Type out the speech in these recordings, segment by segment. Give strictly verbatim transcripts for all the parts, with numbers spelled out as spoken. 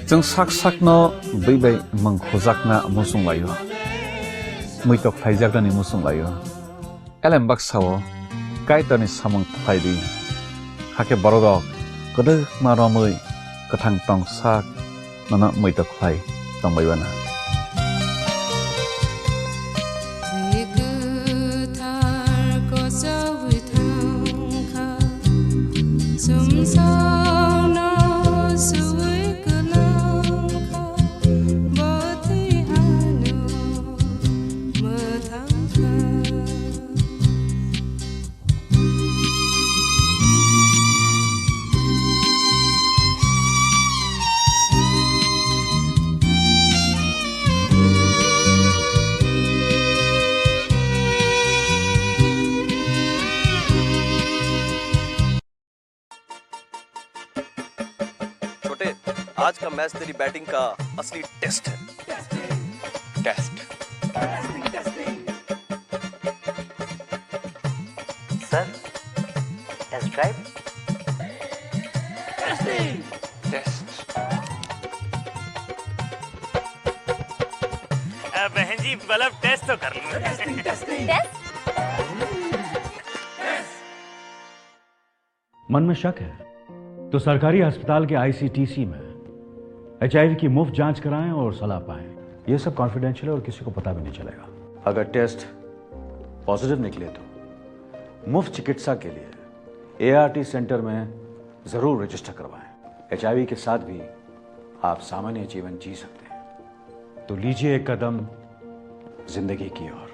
Chwng sak sakno bwi bai mwng khujakna muchung laio, muitok khlaijaknani muchung laio. Elem baksa-o Kaitorni samung khlai di, hakhe bororok kwdwkma romwi kwthang tong sak nono muitok khlai tongbai uana. Kwthar kochoi thangkha, sumsokno sui kwlangkha, botwi ano mwthangkha. छोटे, आज का मैच तेरी बैटिंग का असली taste है। Test. Sir, test drive. Test. अ, बहन जी, मतलब टेस्ट तो कर लो। टेस्ट? मन में शक है तो सरकारी अस्पताल के आईसीटीसी में एचआईवी की मुफ्त जांच कराएं और सलाह पाएं। ये सब कॉन्फिडेंशियल है और किसी को पता भी नहीं चलेगा। अगर टेस्ट पॉजिटिव निकले तो मुफ्त चिकित्सा के लिए एआरटी सेंटर में जरूर रजिस्टर करवाएं। एचआईवी के साथ भी आप सामान्य जीवन जी सकते हैं। तो लीजिए एक कदम जिंदगी की ओर।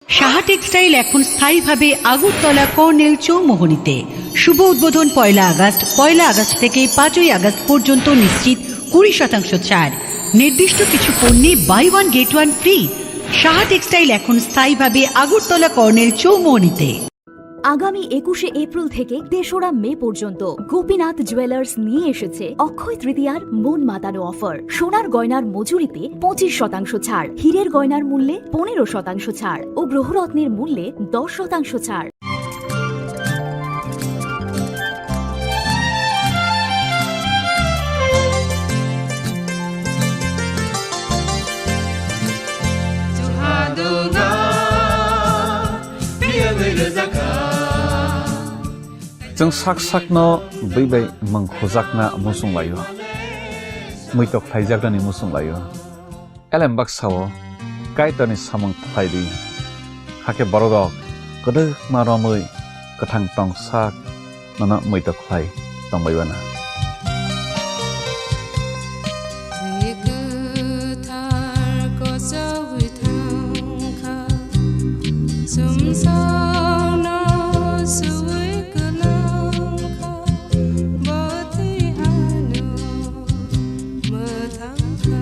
সাহা টেক্সটাইল এখন স্থায়ীভাবে আগরতলা কর্নেল চৌমোহনীতে। শুভ উদ্বোধন পয়লা আগস্ট। পয়লা আগস্ট থেকে পাঁচই আগস্ট পর্যন্ত নিশ্চিত কুড়ি শতাংশ ছাড়। নির্দিষ্ট কিছু পণ্যে buy one get one free. Saha textile এখন স্থায়ীভাবে আগরতলা কর্নেল চৌমোহনীতে। আগামী একুশে এপ্রিল থেকে তেসরা মে পর্যন্ত গোপীনাথ জুয়েলার্স নিয়ে এসেছে অক্ষয় তৃতীয়ার মন মাতানো অফার। সোনার গয়নার মজুরিতে পঁচিশ শতাংশ ছাড়, হীরের গয়নার মূল্যে পনেরো শতাংশ ছাড় ও গ্রহরত্নের মূল্যে দশ শতাংশ ছাড়। Chwng sak sakno bwi bai mwng khujakna muchung laio, muitok khlaijaknani muchung laio. Elem baksa-o Kaitorni samung khlai di, hakhe bororok kwdwkma romwi kwthang tong sak nono muitok khlai tongbai uana. Twi kwthar kochwi thangkha, sumsokno sui kwlangkha, bo twi ano mwthangkha.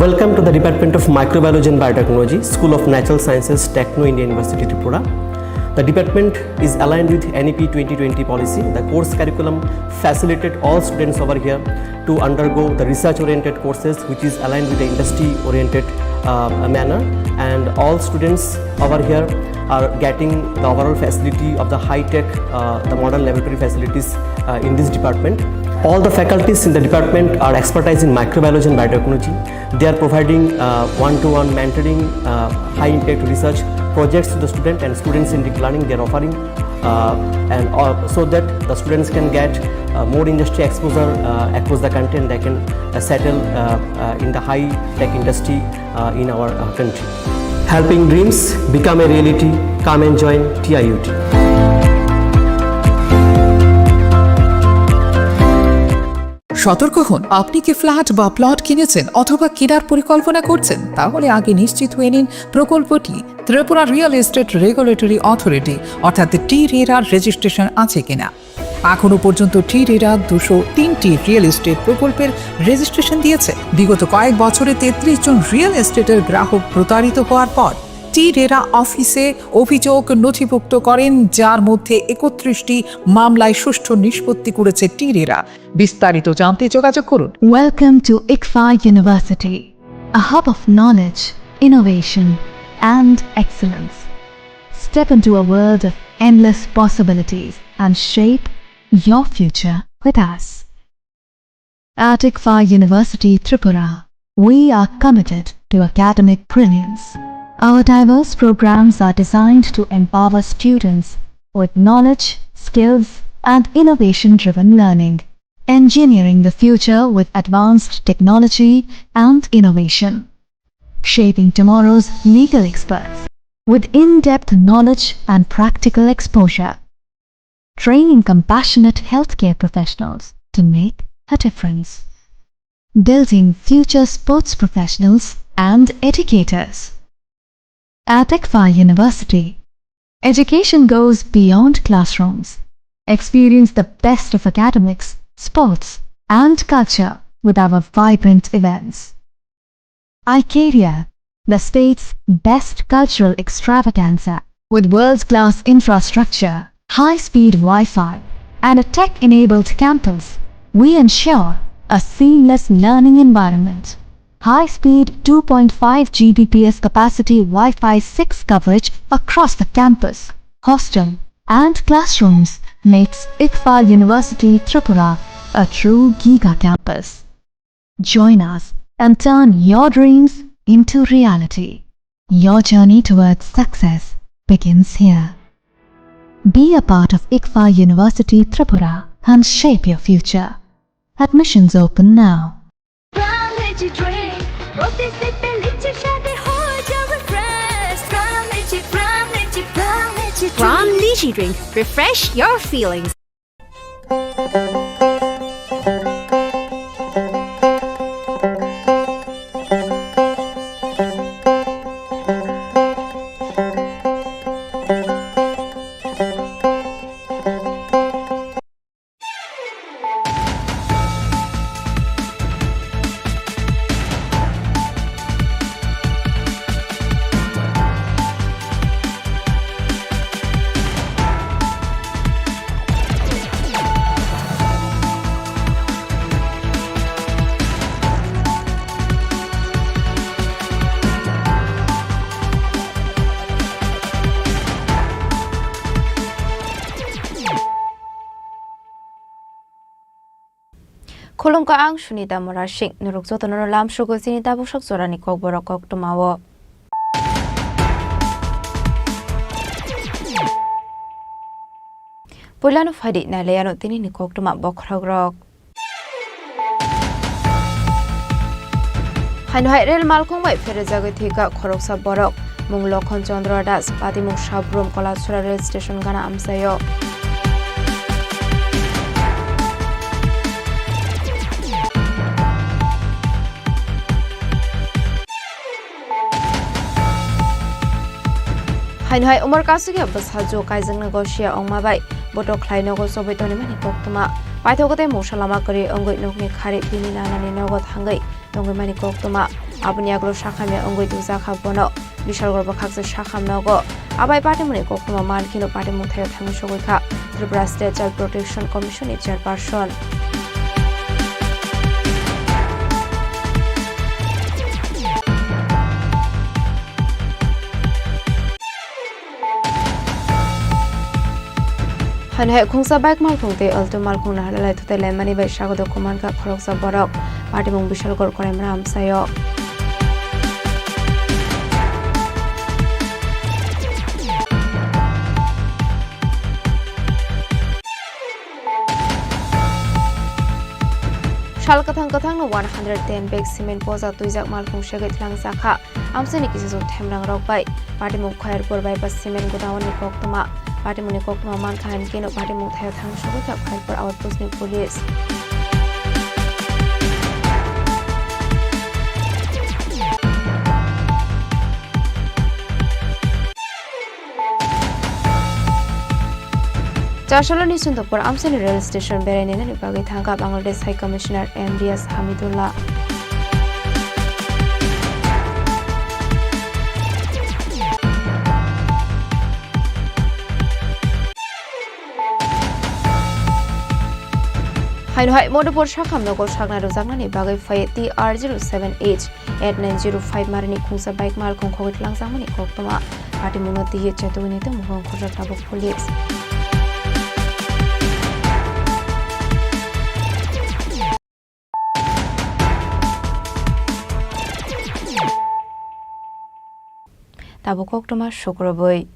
Welcome to the Department of Microbiology and Biotechnology, School of Natural Sciences, Techno India University, Tripura. The department is aligned with N E P twenty twenty policy. The course curriculum facilitate all students over here to undergo the research-oriented courses, which is aligned with the industry-oriented, uh, manner. And all students over here are getting the overall facility of the high-tech, uh, the modern laboratory facilities, uh, in this department. All the faculties in the department are expertise in microbiology and biotechnology. They are providing, uh, one-to-one mentoring, uh, high-impact research projects to the student and students in deep learning. They are offering, uh, and, uh, so that the students can get, uh, more industry exposure, uh, across the country, and they can, uh, settle, uh, uh, in the high-tech industry, uh, in our, uh, country. Helping dreams become a reality. Come and join T I U T. সতর্ক হন, আপনি কি ফ্ল্যাট বা প্লট কিনেছেন অথবা কেনার পরিকল্পনা করছেন? তাহলে আগে নিশ্চিত হয়ে নিন প্রকল্পটি Tripura real estate regulatory authority অর্থাৎ টি রেরার রেজিস্ট্রেশন আছে কিনা। এখনো পর্যন্ত টি রেরা দুশো তিনটি রিয়েল এস্টেট প্রকল্পের রেজিস্ট্রেশন দিয়েছে। বিগত কয়েক বছরে তেত্রিশ জন রিয়েল এস্টেটের গ্রাহক প্রতারিত হওয়ার পর টি রেরা অফিসে অভিযোগ নথিভুক্ত করেন, যার মধ্যে একত্রিশটি মামলায় সুষ্ঠু নিষ্পত্তি করেছে টি রেরা। বিস্তারিত জানতে যোগাযোগ করুন। Welcome to ICFAI University, a hub of knowledge, innovation, and excellence. Step into a world of endless possibilities and shape your future with us. At ICFAI University Tripura, we are committed to academic brilliance. Our diverse programs are designed to empower students with knowledge, skills, and innovation-driven learning, engineering the future with advanced technology and innovation, shaping tomorrow's legal experts with in-depth knowledge and practical exposure, training compassionate healthcare professionals to make a difference, building future sports professionals and educators. At ICFAI University, education goes beyond classrooms. Experience the best of academics, sports, and culture with our vibrant events. iCareer, the state's best cultural extravaganza. With world-class infrastructure, high-speed Wi-Fi, and a tech-enabled campus, we ensure a seamless learning environment. High-speed two point five G B P S capacity Wi-Fi six coverage across the campus, hostel, and classrooms makes ICFAI University Tripura a true giga campus. Join us and turn your dreams into reality. Your journey towards success begins here. Be a part of ICFAI University Tripura and shape your future. Admissions open now. From Lychee Drink, প্রতি সিপে লিচির স্বাদে হয়ে যাবে fresh। From Lychee, from Lychee, from Lychee Drink। From Lychee Drink, refresh your feelings। Khulumkha, ang Sunita Murasing. Norok jotono lamsogo chini tabuksak jorani kokborok koktwmao. Puilano phaidi nailaiano tinini koktwma bokhorokrok. Haino hai rel malkhung bai pherejagwi thwikha khoroksa borok, mung Lokhon Chandra Das, patimung Sabrum Kolasora rail station gana amchaio. Haino hai umor kasukya bwsajwk kaijakna gosia wngma bai botok khlai nogo chobwi tonimani koktwma. Paithago tei mungsa lama kwrwi wngwi nokni khari bini nanani nogo thangwi tongwi mani koktwma. Aboni yagulo sakhamya wngwi tubjakha bono Bishalgarh bwkhaksa sakham nogo. Abai patimungni koktwma mankheno patimung thaio thangwi sogwi kha. Tripura State Child Protection Commission ni chairperson. Haino hai khungsa bike malkhung tei Alto malkhung naharlai thutai laimani bai sagodo kumankha khoroksa borok. Patimung Bishalgarh Koraimra amchaio. Sal kwthang kwthangno one hundred ten bag cement poja twijak malkhung segwi tlangjak kha. Amchaini kisa jwk themrangrok bai patimung Khairpur bypass cement godown ni koktwma. Patimungni koktwma mankha hinkhe no patimung thaio thang sogwi kha Khairpur outpost ni police. Chasalo ni Sundopur amchaini rail station berai nainani bagwi thangkha Bangladesh High Commissioner M D S Hamidullah. Haino hai Madhupur sakham nogo sakna rwjaknani bagwi phai T R zero seven H eight nine zero five marini khungsa bike malkhung khogwi tlangjakmani koktwma. Patimungno twiwi chetugwini tongmung khorjak tabuk police. Tabuk koktwma sukrubwi.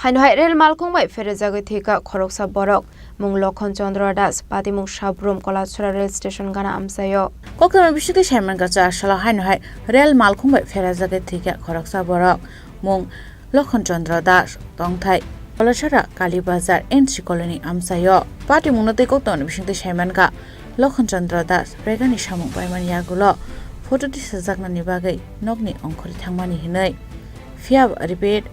Haino hai rel malkhung bai pherejagwi thwikha khoroksa borok, mung Lokhon Chandra Das, patimung Sabrum, Kolasora rel station gana amchaio. Koktwma bisingtwi saimankha Chasalo haino hai rel malkhung bai pherejagwi thwikha khoroksa borok, mung Lokhon Chandra Das, tongthai Kolasora Kali Bazar N C Colony amchaio. Patimungno tei koktwmani bisingtwi saimankha Lokhon Chandra Das regani samung paimani yagulo photo tisajaknani bagwi nokni ongkhorwi thangmani hinwi. Phiyaba repeat,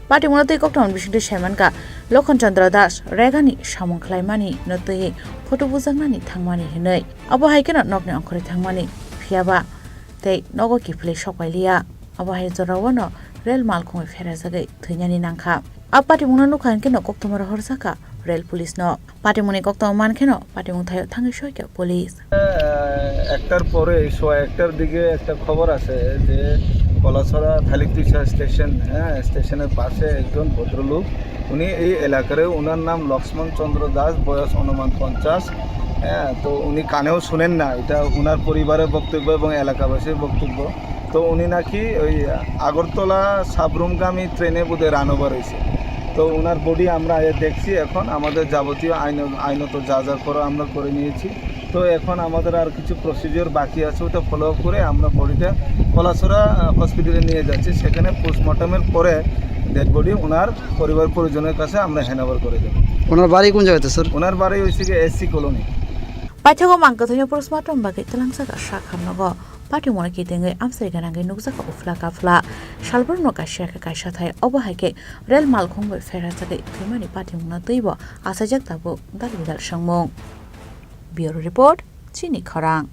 patimungno tei koktwmani bisingtwi saimankha Lokhon Chandra Das regani samung khlaimani no twiwi photo bujaknani thangmani hinwi. Abo hai kheno nokni ongkhorwi thangmani phiyaba tei nogo kiphilwi sokpailiya. Abo hai jorao no rel malkhungwi pherajagwi thwinani nangkha. A patimungno nukha hinkhe no koktwma rohorjakha rel police no. Patimungni koktwma mankheno patimung thaio thangwi soikha police. আহ, একটার পরে, সোয়া একটার দিকে একটা খবর আছে যে কলাছড়া থালিকতুইসা স্টেশন, হ্যাঁ, স্টেশনের পাশে একজন ভদ্রলোক, উনি এই এলাকার, ওনার নাম লক্ষ্মণ চন্দ্র দাস, বয়স অনুমান পঞ্চাশ। হ্যাঁ, তো উনি কানেও শুনেন না, এটা ওনার পরিবারের বক্তব্য এবং এলাকাবাসীর বক্তব্য। তো উনি নাকি ওই আগরতলা সাবরুমগামী ট্রেনে বোধহয় রান ওভার হয়েছে। তো ওনার বডি আমরা এ দেখছি, এখন আমাদের যাবতীয় আইন, আইনত যা যা করো আমরা করে নিয়েছি। তো এখন আমাদের আর কিছু প্রসিডিওর বাকি আছে, ওটা ফলো আপ করে আমরা বডিটা কলাছড়া, আহ, হসপিটালে নিয়ে যাচ্ছি। সেখানে পোস্টমর্টমের পরে ডেড বডি ওনার পরিবার পরিজনের কাছে আমরা হ্যান্ড ওভার করে দেবো। ওনার বাড়ি কোন জায়গাতে, স্যার? ওনার বাড়ি হচ্ছে গিয়ে SC colony. Paithago mang kwthwino postmortem bagwi twlangjakha sakhamnogo. Patimungno kitingwi amchai gwnangwi nukjakha uphla kaphla. Salbrumno kaisa khe kaisa thai, obo hai khe rel malkhung bai pherajagwi thwimani patimungno twibo achaijak tabuk dal bidal swngmung. Bureau Report, Chini Khorang.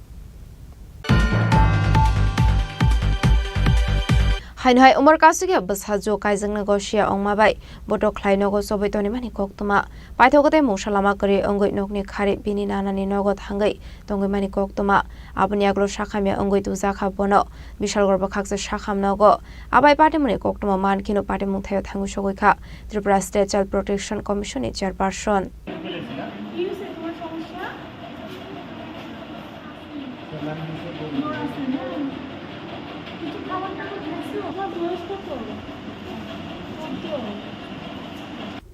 Haino hai umor kasugya bwsajwk kaijakna gosia wngma bai botok khlai nogo chobwi tonimani koktwma. Paithago tei mungsa lama kwrwi wngwi nokni khari bini nanani nogo thangwi tongwi mani koktwma. Aboni yagulo sakhamya wngwi tujakha bono Bishalgarh bwkhaksa sakham nogo. Abai patimungni koktwma mankheno patimung thaio thangwi sogwi kha Tripura State Child Protection Commission ni chairperson.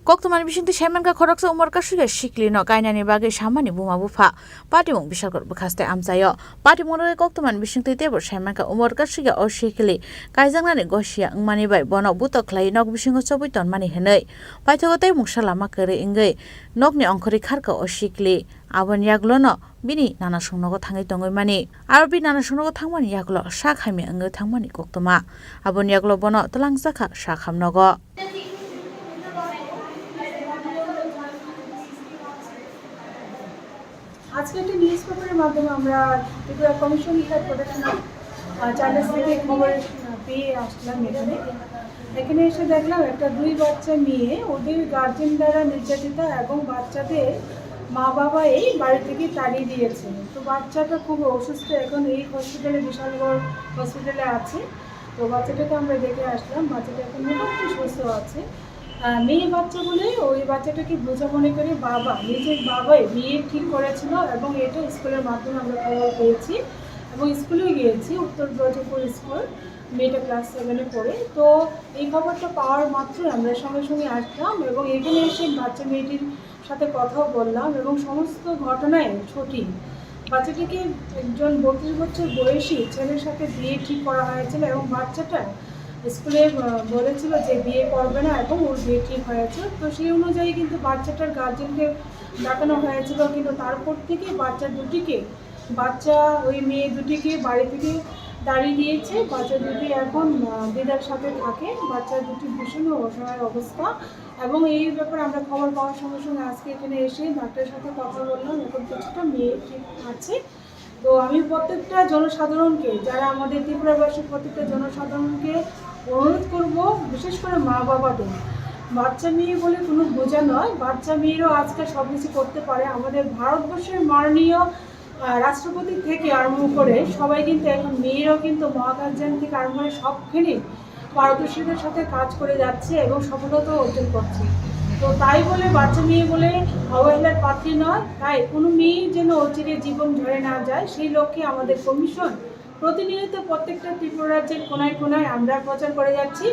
Koktwmani bisingtwi saimankha khoroksa umor kasugya siklino kainani bagwi samani buma bupha. Patimung Bishalgarh bwkhaste amchaio. Patimung rwgwi koktwmani bisingtwi teibo saimankha umor kasugya o sikli kaijaknani gosia wngmani bai bono butok khlaiwi nok bisingo chobwi tonmani hinwi. Paithago tei mungsa lama kwrwi wngwi nokni ongkhorwi kharkha o sikli. Aboni yagulono bini nanasong nogo thangwi tongwi mani. Aro bini nanasong nogo thangmani yagulo sak hamya wngwi thangmani koktwma. Aboni yagulo bono twlangjakha sak hamnogo. আজকে একটা নিউজ পেপারের মাধ্যমে আমরা Tripura commission for protection of, ah, childs থেকে খবর, আহ, পেয়ে আসলাম এখানে। এখানে এসে দেখলাম একটা দুই বাচ্চা মেয়ে ওদের গার্জেন দ্বারা নির্যাতিতা এবং বাচ্চাদের মা বাবা এই বাড়ি থেকে তাড়িয়ে দিয়েছে। তো বাচ্চাটা খুব অসুস্থ, এখন এই হসপিটালে, বিশালগড় হসপিটালে আছে। তো বাচ্চাটাকে আমরা দেখে আসলাম, বাচ্চাটা এখন মোটামুটি সুস্থ আছে। আহ, মেয়ে বাচ্চা বলে ওই বাচ্চাটাকে বোঝা মনে করে বাবা, নিজের বাবাই বিয়ে ঠিক করেছিল এবং এটা স্কুলের মাধ্যমে আমরা খবর পেয়েছি এবং স্কুলেও গিয়েছি, উত্তর ব্রজপুর স্কুল, মেয়েটা ক্লাস সেভেনে পড়ে। তো এই খবরটা পাওয়ার মাত্রই আমরা সঙ্গে সঙ্গে আসলাম এবং এখানে এসে বাচ্চা মেয়েটির সাথে কথাও বললাম এবং সমস্ত ঘটনাই সঠিক। বাচ্চাটিকে একজন বত্রিশ বছর বয়সী ছেলের সাথে বিয়ে ঠিক করা হয়েছিল এবং বাচ্চাটা স্কুলে, আহ, বলেছিল যে বিয়ে করবে না এবং ওর বিয়ে ঠিক হয়েছে। তো সেই অনুযায়ী কিন্তু বাচ্চাটার গার্জেনকে ডাকানো হয়েছিল, কিন্তু তারপর থেকে বাচ্চা দুটিকে, বাচ্চা ওই মেয়ে দুটিকে বাড়ি থেকে তাড়ি দিয়েছে। বাচ্চা দুটি এখন, আহ, দিদার সাথে থাকে। বাচ্চা দুটি ভীষণ অসহায় অবস্থা এবং এই ব্যাপারে আমরা খবর পাওয়ার সঙ্গে সঙ্গে আজকে এখানে এসে ডাক্তারের সাথে কথা বললাম। এখন কিছুটা মেয়ে ঠিক আছে। তো আমি প্রত্যেকটা জনসাধারণকে, যারা আমাদের ত্রিপুরাবাসী, প্রত্যেকটা জনসাধারণকে অনুরোধ করব, বিশেষ করে মা বাবাদের, বাচ্চা মেয়ে বলে কোনো বোঝা নয়, বাচ্চা মেয়েরাও আজকাল সব কিছু করতে পারে। আমাদের ভারতবর্ষের মাননীয়, আহ, রাষ্ট্রপতি থেকে আরম্ভ করে সবাই কিন্তু এখন, মেয়েরাও কিন্তু মহাকাশযান থেকে আরম্ভ করে সবখানে পারদর্শিতার সাথে কাজ করে যাচ্ছে এবং সফলতা অর্জন করছে। তো তাই বলে বাচ্চা মেয়ে বলে অবহেলার পাত্রী নয়। তাই কোনো মেয়ে যেন অচিরে জীবন ঝরে না যায়, সেই লক্ষ্যে আমাদের কমিশন প্রতিনিয়ত প্রত্যেকটা ত্রিপুরা রাজ্যের কোনায় কোনায় আমরা প্রচার করে যাচ্ছি।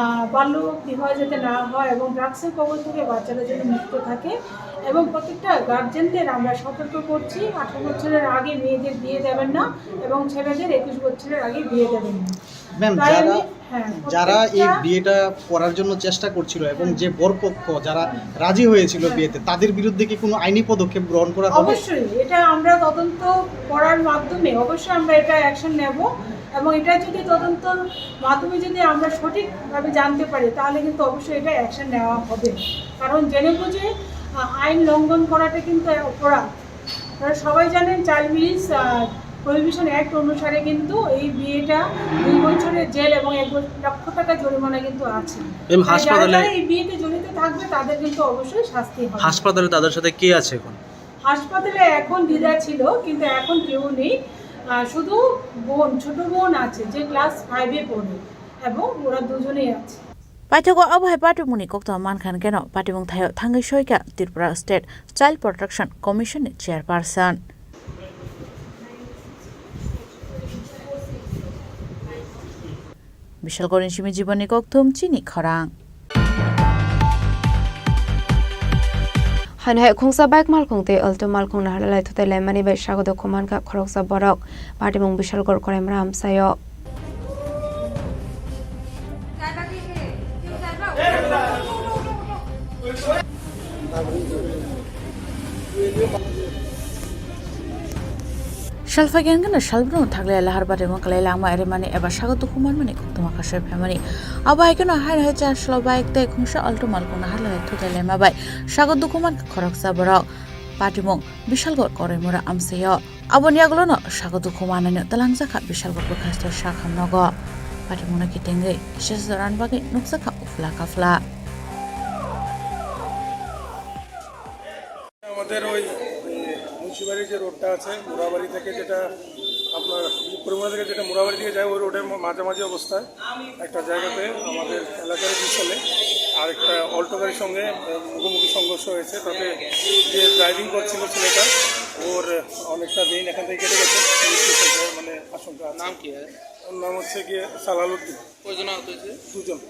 আহ, বাল্য বিবাহ যাতে না হয় এবং ড্রাগসের কবল থেকে বাচ্চারা যেন মুক্ত থাকে এবং প্রত্যেকটা গার্জেনদের আমরা সতর্ক করছি, আঠারো বছরের আগে মেয়েদের বিয়ে দেবেন না এবং ছেলেদের একুশ বছরের আগে বিয়ে দেবেন না। ম্যাম, তাই যারা, আমি, হ্যাঁ, যারা এই প্রত্যেকটা বিয়েটা করার জন্য চেষ্টা করছিল এবং যে বরপক্ষ যারা রাজি হয়েছিল বিয়েতে, তাদের বিরুদ্ধে কি কোনো আইনি পদক্ষেপ গ্রহণ করা হবে? অবশ্যই, এটা আমরা তদন্ত করার মাধ্যমে অবশ্যই আমরা এটা অ্যাকশন নেব এবং এটা যদি তদন্তর মাধ্যমে যদি আমরা সঠিকভাবে জানতে পারি, তাহলে কিন্তু অবশ্যই এটা অ্যাকশন নেওয়া হবে। কারণ জেনে বুঝে, আহ, আইন লঙ্ঘন করাটা কিন্তু এক অপরাধ। আপনারা সবাই জানেন, চাইল্ড ম্যারেজ, আহ, প্রহিবিশন অ্যাক্ট অনুসারে কিন্তু এই বিয়েটা দুই বছরের জেল এবং এক বছ-, লক্ষ টাকা জরিমানা কিন্তু আছে। ম্যাম, তাই যারা হাসপাতালে যারা এই বিয়েতে জড়িত থাকবে, তাদের কিন্তু অবশ্যই শাস্তি হবে। হাসপাতালে তাদের সাথে কে আছে এখন? হাসপাতালে এখন দিদা ছিল, কিন্তু এখন কেউ নেই। আহ, শুধু বোন, ছোট বোন আছে, যে ক্লাস ফাইভে পড়ে, এবং ওরা দুজনেই আছে। Paithago abo hai patimungni koktwma mankha hwnkhe no, patimung thaio thangwi soikha Tripura State Child Protection Commission ni chairperson. Bishalgarh ni simi Jibon ni kokthum chini khorang. Haino hai khungsa bike malkhung tei Alto malkhung naharlai thutai laimani bai sago dukhu mankha khoroksa borok. Patimung Bishalgarh Koraimura amchaio. Salphai gana salbrumno thaklai lahar barimung kwlai langma rimani eba sago dukhu manmani koktwma kasui phaimani. Abo hai kheno haino hai char salo bike tei khungsa Alto malkhung naharlai thutai laima bai sago dukhu mankha khoroksa borok. Patimung Bishalgarh Koraimura amchaio. Aboni yagulono sago dukhu manani twlangjakha Bishalgarh bwkhasto sakham nogo. Patimungno kitengwi kisa joran bagwi nukjakha uphla kaphla. আমাদের ওই, এ, মুন্সিবাড়ির যে রোডটা আছে, মুরাবাড়ি থেকে যেটা আপনার করিমুরা থেকে যেটা মুরাবাড়ি দিয়ে যায়, ওই রোডের মা-, মাঝামাঝি অবস্থায় একটা জায়গাতে আমাদের এলাকার বিশালে আর একটা অল্টো গাড়ির সঙ্গে, এ, মুখোমুখি সংঘর্ষ হয়েছে। তাতে যে ড্রাইভিং করছিল ছেলেটা, ওর অনেকটা ভেইন এখান থেকে কেটে গেছে, মৃত্যুর সম্ভাবনা, মানে, আশঙ্কা আছে। নাম কি হয়? ওর নাম হচ্ছে গিয়ে সালালউদ্দিন। কয়জন আহত হয়েছে? দুজন।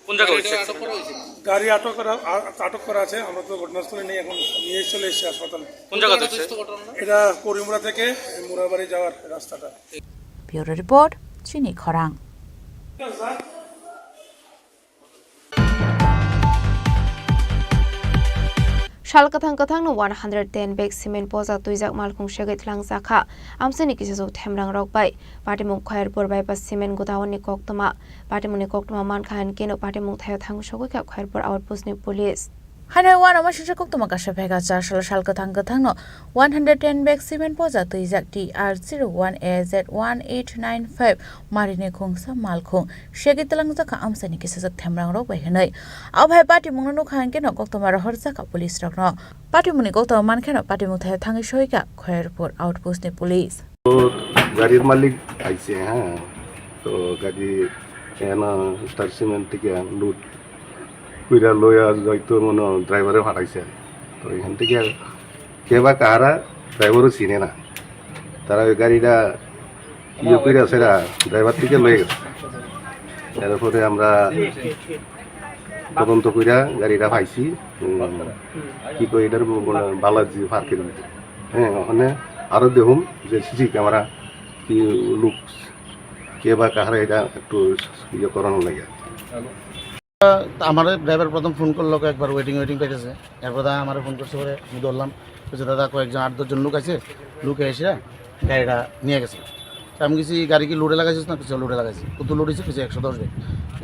কোন জায়গা হয়েছে গাড়িটা আটক করা হয়েছে? গাড়ি আটক করা, আ-, আটক করা আছে। আমরা তো ঘটনাস্থলে নেই, এখন নিয়ে চলে এসেছি হাসপাতালে। কোন জায়গা হয়েছে? এটা করিমুরা থেকে মুরাবাড়ি যাওয়ার রাস্তাটা। Bureau Report, Chini Khorang. Sal kwthang kwthangno one hundred ten bag cement poja twijak malkhung segwi tlangjak kha. Amchaini kisajwk themrangrok bai. Patimung Khairpur bypass cement godown ni koktwma. Patimungni koktwma mankha hinkhe no patimung thaio thangwi sogwi kha Khairpur outpost ni police. Haino uanama singsa koktwma kaisa phaikha char salo sal kwthang kwthangno one hundred ten bag cement poja twijak T R zero one A Z one eight nine five marini khungsa malkhung. Segwi twlangjakha amchaini kisajwk themrangrok bai hwnwi. Abo hai patimungno nukha hinkhe no koktwma rohorjakha police rokno. Patimungni koktwma mankheno patimung thaio thangwi soikha Khairpur outpost ni police. তো গাড়ির মালিক আইছে, হ্যাঁ, তো গাড়ি এখানে star cement থেকে লোড কইরা লইয়া যাইতো মনে হয় ড্রাইভারে পাঠাইছে। তো এখান থেকে কে বা কাহারা ড্রাইভারও চিনে না, তারা ওই গাড়িটা ইয়ে কইরা সেরা ড্রাইভার থেকে লয়ে গেছে। এরপরে আমরা তদন্ত কইরা গাড়িটা পাইছি, উম, কি কই এটার বলে বালাজি পার্কের ভিতরে। হ্যাঁ, ওখানে আরো দেখুন যে সিসি ক্যামেরা কি লুক, কে বা কাহারা এটা একটু ইয়ে করানো লাগে। আমার ড্রাইভার প্রথম ফোন করলো, একবার ওয়েটিং ওয়েটিং পাইতেছে, এরপর দাদা আমার ফোন করছে, পরে আমি ধরলাম, বলছে, "দাদা, কয়েকজন আট দশজন লোক আছে, লোকে এসে গাড়িটা নিয়ে গেছে।" আমি কিছু গাড়ি কি লোডে লাগাইছিস না কিছু লোডে লাগাইছি, কত লোড হয়েছে কিছু একশো দশ ব্যাগ।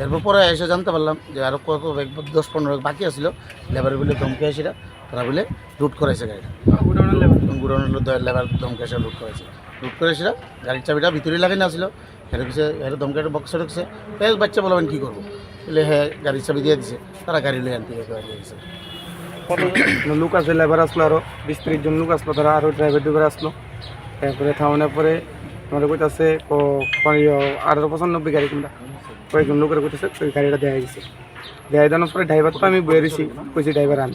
এরপর পরে এসে জানতে পারলাম যে আরো কত ব্যাগ, দশ পনেরো ব্যাগ বাকি আছিল, লেবার বলে ধমকি আসিরা তারা বলে লুট করাইছে গাড়িটা। গুডাউনের লেবার। গুডাউনের লো-, লেবার ধমকি আসে লুট করাইছে। লুট করে আসিরা গাড়ির চাবিটা ভিতরে লাগাই না ছিল, হেরে কিছু হেরে ধমকি একটা বক্স রেখেছে। তাই বাচ্চা বলবেন কী করবো, বলে হ্যাঁ গাড়ির চাবি দিয়ে দিছে, তারা গাড়ি লয়ে আনতে গেছে, গাড়ি লয়ে গেছে। কত লোক আছে, লেবার আসলো আরো বিশ তিরিশ জন লোক আসলো, তারা আরো ড্রাইভার ড্রাইভার আসলো। এরপরে থামানোর পরে আমার কইতাছে ক-, কয়, আঠারো পঁচানব্বই গাড়ি কিনবা, কয়েকজন লোকের কইতাছে ওই গাড়িটা দেয়া গেছে। দেয়া দেওয়ার পরে ড্রাইভার তো আমি বয়ে রয়েছি, কইছি ড্রাইভার আন।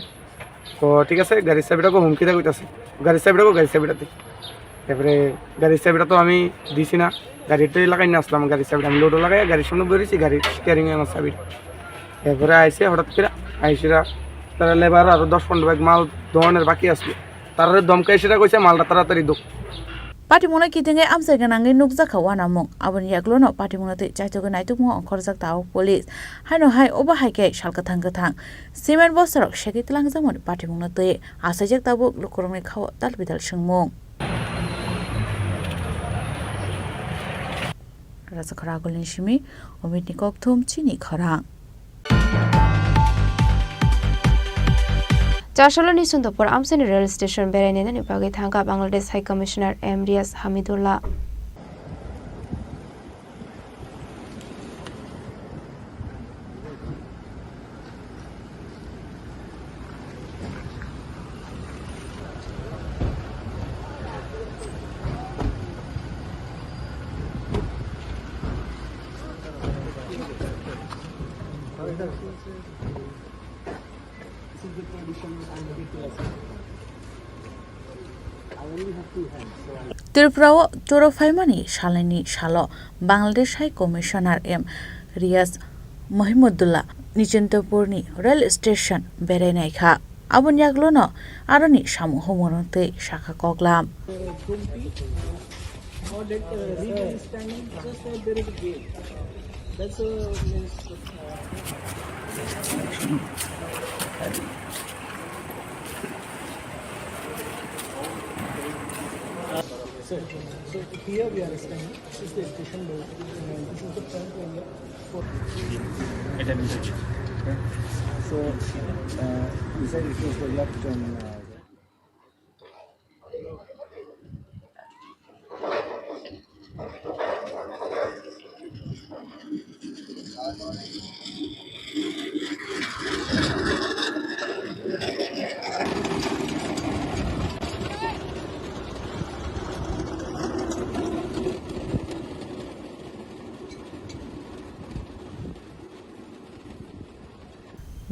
তো ঠিক আছে, গাড়ির চাবিটা কো হুমকি দেওয়া কইতাছে, গাড়ির চাবিটা কো, গাড়ির চাবিটা দে। এরপরে গাড়ির চাবিটা তো আমি দিছি না, গাড়িটাই লাগাই না আসলাম, গাড়ির চাবিটা আমি লোডও লাগাই গাড়ির সামনে বয়ে রয়েছি, গাড়ির স্টিয়ারিং আমার চাবিটা। এরপরে আইসে হঠাৎ করে, আইসিরা তারা লেবার আরো দশ পনেরো ব্যাগ মাল দোকানের বাকি আসলো, তারা ধমকাই সেটা কইছে মালটা তাড়াতাড়ি দোক। Patimungno kitingwi amchai gwnangwi nukjakha uanamung. Aboni yagulono patimungno twi chaitugwi naitukmungo ongkhorjak tabuk police. Haino hai obo hai khe sal kwthang kwthang cement bostarok segwi twlangjakmani patimungno twi achaijak tabuk lukurokni khao tal bidal swngmung. Rajakhor Agulni simi Omitni kokthum chini khorang. Charsoloni Sundopur amchaini rail station berainani bagwi thangkha Bangladesh High Commissioner M Riyaz Hamidullah. Tripura o choro phaimani salnwini salo Bangladesh High Commissioner M Riyaz Mahimudullah Nichantapurni rail station berai naikha. Aboni yagulono aroni samung humung twi sakha koklam. So, so here we are staying. This is the station. This is the front area. So, uh, inside it was the left turn. Uh,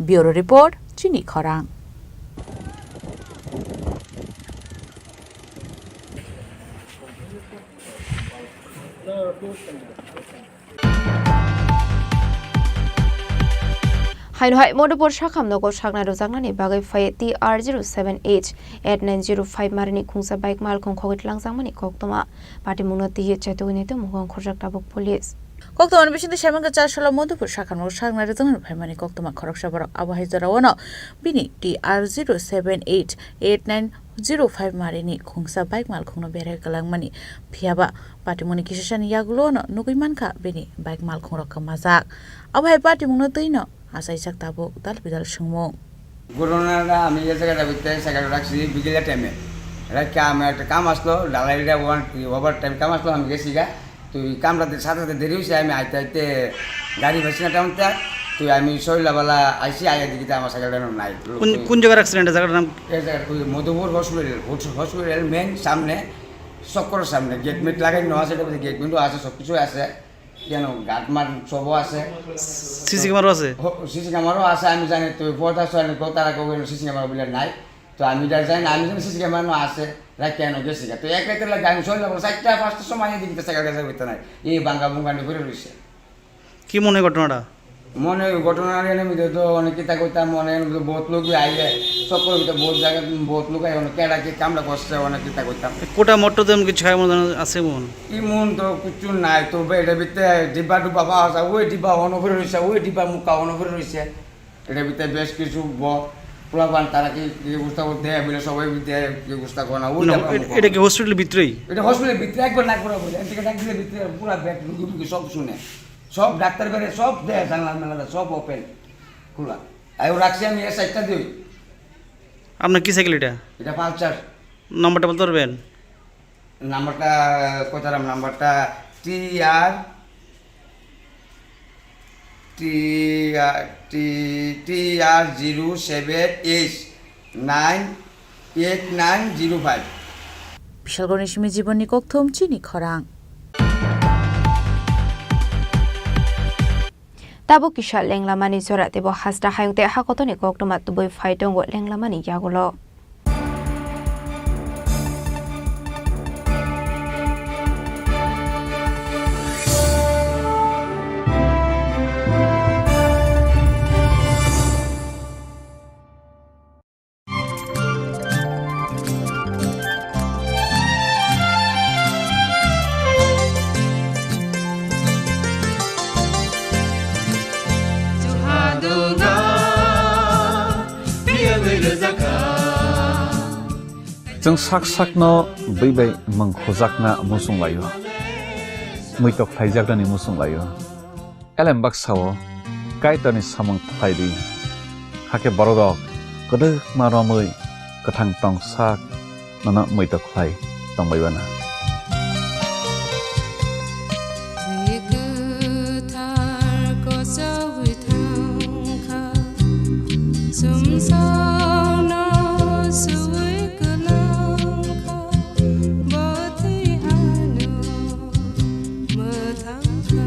Bureau Report, Chini Khorang. Haino hai Madhupur sakham nogo saknai rwjaknani bagwi phai T R zero seven H eight nine zero five marini khungsa bike malkhung khogwi tlangjakmani koktwma. Patimungno twiwi chaitugwi naitukmungo ongkhorjak tabuk police. Koktwmani bisingtwi saimangkha Charsala Madhupur sakhamno saknai rwjaknani phaimani koktwma khoroksa borok. Abo hai jorao no bini T R zero seven eight eight nine zero five marini khungsa bike malkhungno berai kwlangmani. Phiyaba patimungni kisasani yagulo no nugwi mankha bini bike malkhungrok kwmajak. Abo hai patimungno twino achaijak tabuk dal bidal swngmung. ঘটনাটা আমি এই জায়গাটা ভিতরে সেকেন্ড রাখছি বিকেলে টাইমে। রাখি আমার একটা কাম আসলো, ঢালাইটা ওয়ান ওভার টাইম কাম আসলো, আমি গেছি গা। তুই কামটা দে-, সাথে সাথে দেরি হয়েছে, আমি আইতে আইতে গাড়ি পাইছি না টাউনটা। তুই আমি সইলাবেলা আইসি, আইয়া দেখি তো আমার সাইকেলটা নাই। কোন, কোন জায়গার অ্যাক্সিডেন্ট? জায়গাটার নাম? এই জায়গাটা ওই মধুপুর হসপিটাল, হস-, হসপিটাল মেইন সামনে, চক্করের সামনে। গেট মেট লাগাই নেওয়া আছে, গেট মেটও আছে, সব কিছু আছে। কেন গার্ড মার সবও আছে। সিসি ক্যামেরা আছে? হ-, সিসি ক্যামেরাও আছে, আমি জানি। তুই পর্দা ছয়, তারা কেউ সিসি ক্যামেরা বলে নাই। তো আমি এটা জানি না, আমি জানি সিসি ক্যামেরা আছে, রাত কেন গেছি গা। তো এক রাতের লাগে আমি ছয় নম্বর চারটা পাঁচটার সময় আমি দেখি সাইকেল গাছের ভিতরে নাই, এই বাঙ্গা বুঙ্গা নিয়ে ঘুরে রয়েছে। কি মনে হয় ঘটনাটা? মনে হয় ঘটনা এর মধ্যে তো অনেক কিতা কইতাম, মনে হয় বহুত লোক আইলে, চক্কর ভিতরে বহুত জায়গা, বহুত লোক আইলে অনেক কেডা কি কামটা করছে, অনেক কিতা কইতাম। কোটা মোটর তেমন কিছু হয় মনে আছে মন? কি মন তো কিছু নাই, তো এটার ভিতরে ডিব্বা ডুব্বা পাওয়া যায়, ওই ডিব্বা অন করে রয়েছে, ওই ডিব্বা মুক্কা অন করে রয়েছে। এটার ভিতরে বেশ কিছু ব-, পোলাপান তারা কি, কি ব্যবস্থা করতে হয় বলে সবাই দিতে হয়, কি ব্যবস্থা করে না, ওই না, ব্যাপারে এ-, এটা কি হসপিটালের ভিতরেই? এটা হসপিটালের ভিতরে একবার নাক বরাবর, এদিকে ডাক দিলে ভিতরে পুরা বেড রুগী রুগী সব শুনে, সব ডাক্তার বেড়ে, সব দেয়, জানলা মেলা সব ওপেন খোলা। আর ও রাখছি আমি এর সাইডটা দিই। আপনার কি সাইকেল এটা? এটা পালসার। নাম্বারটা বলতে পারবেন? নাম্বারটা কইতারাম, নাম্বারটা T R, T R, T, T R zero seven H nine eight nine zero five. Bisalgorni simi jibonni kokthum chini khorang. Tabuk kisa lenglamani jora teibo hasta hayung tei hakotoni koktwma tubui phai tongo lenglamani yagulo. Chwng sak sakno bui bai mwng khujakna muchung laio, muitok khlaijaknani muchung laio. Elem baksa-o Kaitorni samung khlai di, hakhe bororok kwdwkma romwi kwthang tong sak nono muitok khlai tongbai bana. Bwi kwthar kochogwi thangkha, chwngsano suwi kwlangkha, bwtwi hano mwthangkha.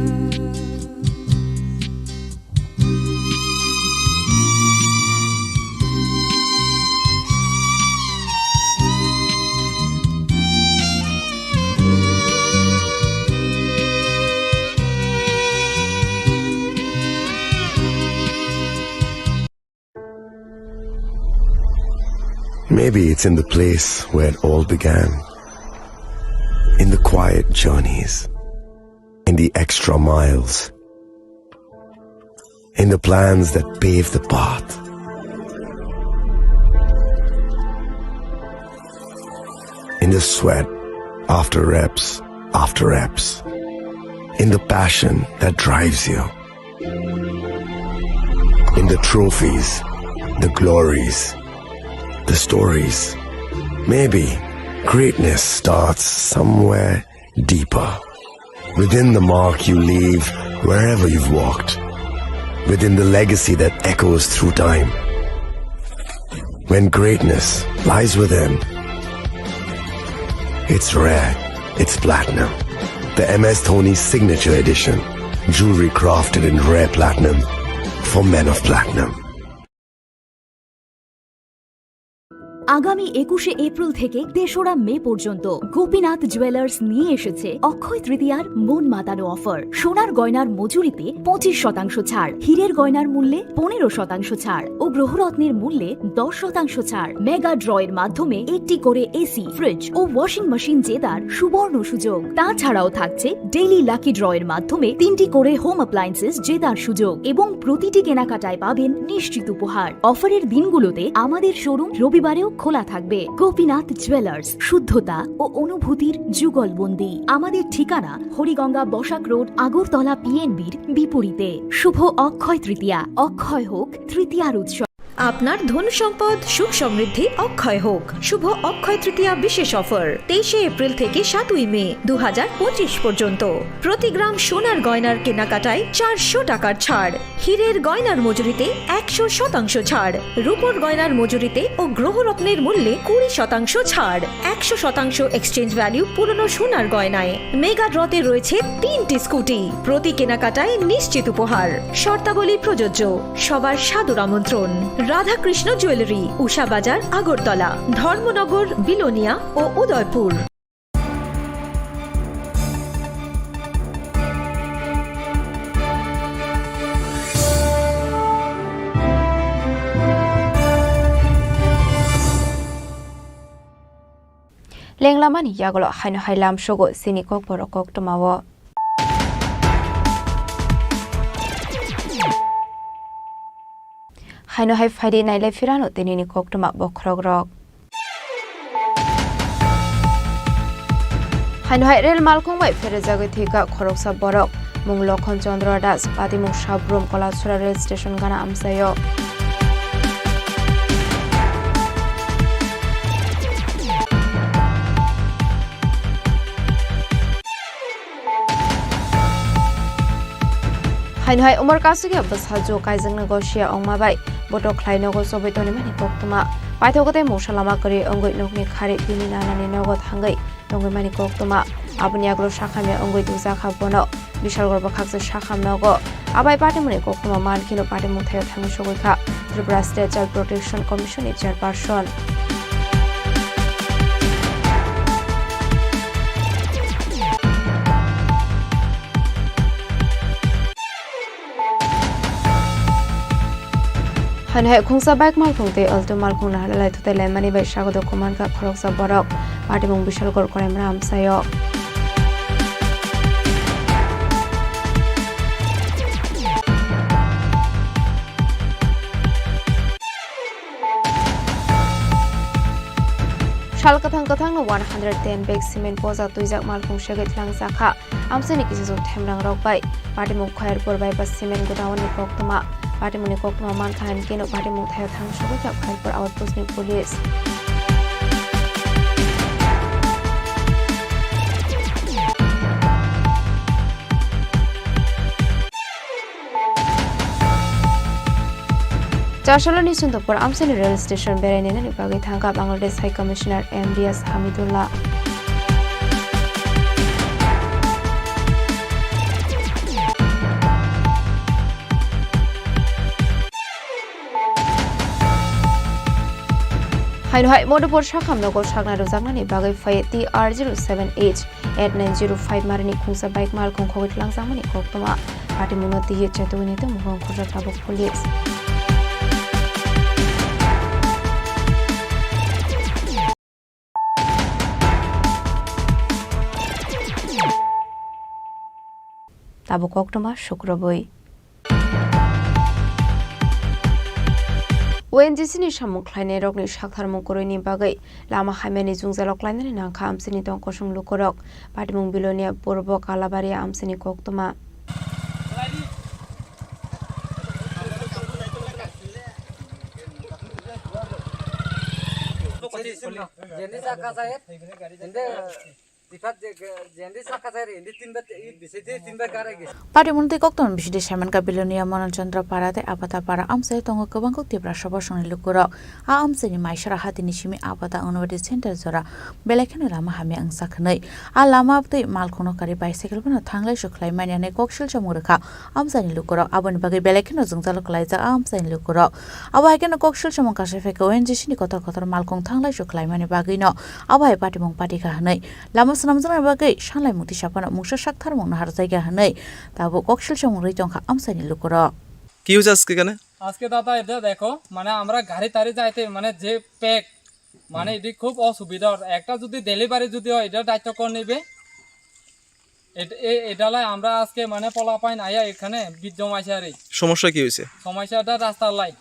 Maybe it's in the place where it all began. In the quiet journeys, in the extra miles, in the plans that pave the path, in the sweat after reps after reps, in the passion that drives you. In the trophies, the glories, the stories. Maybe greatness starts somewhere deeper. Within the mark you leave wherever you've walked. Within the legacy that echoes through time. When greatness lies within, it's rare, it's platinum. The M S Dhoni Signature Edition. Jewelry crafted in rare platinum for men of platinum. আগামী একুশে এপ্রিল থেকে তেসরা মে পর্যন্ত গোপীনাথ জুয়েলার্স নিয়ে এসেছে অক্ষয় তৃতীয়ার মন মাতানো অফার। সোনার গয়নার মজুরিতে পঁচিশ শতাংশ ছাড়, হীরের গয়নার মূল্যে পনেরো শতাংশ ছাড় ও গ্রহরত্নের মূল্যে দশ শতাংশ ছাড়। মেগা ড্র এর মাধ্যমে একটি করে এসি, ফ্রিজ ও ওয়াশিং মেশিন জেতার সুবর্ণ সুযোগ। তাছাড়াও থাকছে ডেইলি লাকি ড্র এর মাধ্যমে তিনটি করে হোম অ্যাপ্লায়েন্সেস জেতার সুযোগ এবং প্রতিটি কেনাকাটায় পাবেন নিশ্চিত উপহার। অফারের দিনগুলোতে আমাদের শোরুম রবিবারেও খোলা থাকবে। গোপীনাথ জুয়েলার্স, শুদ্ধতা ও অনুভূতির যুগলবন্দি। আমাদের ঠিকানা হরিগঙ্গা বসাক রোড, আগরতলা পিএনবির বিপরীতে। শুভ অক্ষয় তৃতীয়া, অক্ষয় হোক তৃতীয়ার উৎসব। আপনার ধন সম্পদ সুখ সমৃদ্ধি অক্ষয় হোক। শুভ অক্ষয় তৃতীয়া বিশেষ অফার, তেইশে এপ্রিল থেকে সাতই মে দু হাজার পঁচিশ পর্যন্ত। প্রতি গ্রাম সোনার গয়নার কেনাকাটায় চারশো টাকার ছাড়, হীরের গয়নার মজুরিতে একশো শতাংশ ছাড়, রূপোর গয়নার মজুরিতে ও গ্রহরত্নের মূল্যে কুড়ি শতাংশ ছাড়, একশো শতাংশ এক্সচেঞ্জ ভ্যালু পুরনো সোনার গয়নায়। মেগা ড্রতে রয়েছে তিনটি স্কুটি, প্রতি কেনাকাটায় নিশ্চিত উপহার। শর্তাবলী প্রযোজ্য। সবার সাদর আমন্ত্রণ। রাধাকৃষ্ণ জুয়েলারি, উষা বাজার, আগরতলা, ধর্মনগর, বিলোনিয়া ও Udaipur. Lenglamani yagulo haino hai lamsogo chini kokborok koktwmao. Haino hai phaidi nailai phirano tinini koktwma bokhorokrok. Haino hai rel malkhung bai pherejagwi thwikha khoroksa borok. Mung Lokhon Chandra Das, patimung Sabrum Kolasora rail station gana amchaio. Haino hai umor kasugya bwsajwk kaijakna gosia ongma bai botok khlai nogo chobwi tonimani koktwma. Paithago tei mungsa lama kwrwi wngwi nokni khari bini nanani nogo thangwi tongwi mani koktwma. Aboni yagulo sakhamya wngwi tujakha bono. Bishalgor bwkhaksa sakham nogo. Abai patimungni koktwma mankhino patimung thaio thangwi sogwi kha Tripura State Child Protection Commission ni chairperson. Haino hai khungsa bike malkhung tei Alto malkhung naharlai thutai laimani bai sagodo kumankha khoroksa borok. Patimung Bishalgor Koraimra amchaio. Sal kwthang kwthangno one hundred ten bag cement poja twijak malkhung segwi tlangjak kha. Amchaini kisa jwk themrangrok bai patimung Khairpur bypass cement godown ni koktwma. Patimungni koktwma mankha hinkhe no patimung thaio thang sogwi kha Khairpur outpost ni police. Chasaloni Sundopur amchaini rail station berai nainani bagwi thangkha Bangladesh High Commissioner M D S Hamidullah. Haino hai Madhupur sakham nogo saknai rwjaknani bagwi phai T R zero seven H eight nine zero five marini khungsa bike malkhung khogwi tlangjakmani koktwma. Patimungno twiwi chetugwini tongmung khorjak tabuk police. Tabuk koktwma sukrubwi. O N G C ni samung khlainairokni saktharmung kwrwini bagwi lama hamyani jwngjalo klainani nangkha amchaini tong kosong lukurok. Patimung Bilonia Purbo Kalabaria amchaini koktwma. Patimung tei koktwma bisingtwi saimankha Bilonia Monochondra Para tei Apata Para amchai tongo kwbangkuk Tiprasa bosongni lukurok. A amchaini Maisara hatini simi Apata Anganwadi Center jora belai kheno lama hamya wngsa hwnwi. A lama twi malkhungno karwi bicycle phano thanglai sukhlaimani hwnwi koksil chamung rwkha amchaini lukurok. Aboni bagwi belai kheno jwngjalo kwlaijak a amchaini lukurok. Abo hai kheno koksil chamung kasai phaikha O N G C ni kotor kotor malkhung thanglai sukhlaimani bagwino abo hai patimung patikha hwnwi. Lama swnamjaknai bagwi sanlaimung tisa phano mungsa saktharmung naharjakya hwnwi tabuk koksil chamung rwi tongkha amchaini lukurok. কি হয়েছে আজকে এখানে? আজকে দাদা, এটা দেখো, মানে আমরা গাড়ি টাড়ি যাইতে মানে যে প্যাক, মানে হুম। এটি খুব অসুবিধা। একটা যদি ডেলিভারি যদি হয়, এটা দায়িত্ব করে নেবে। এট-, এ-, এটা লাই আমরা আজকে মানে পোলাপাইন আয়া এখানে ভিড় জমাইছে আর এই। সমস্যা কি হয়েছে? সমস্যাটা রাস্তার লাই। কি?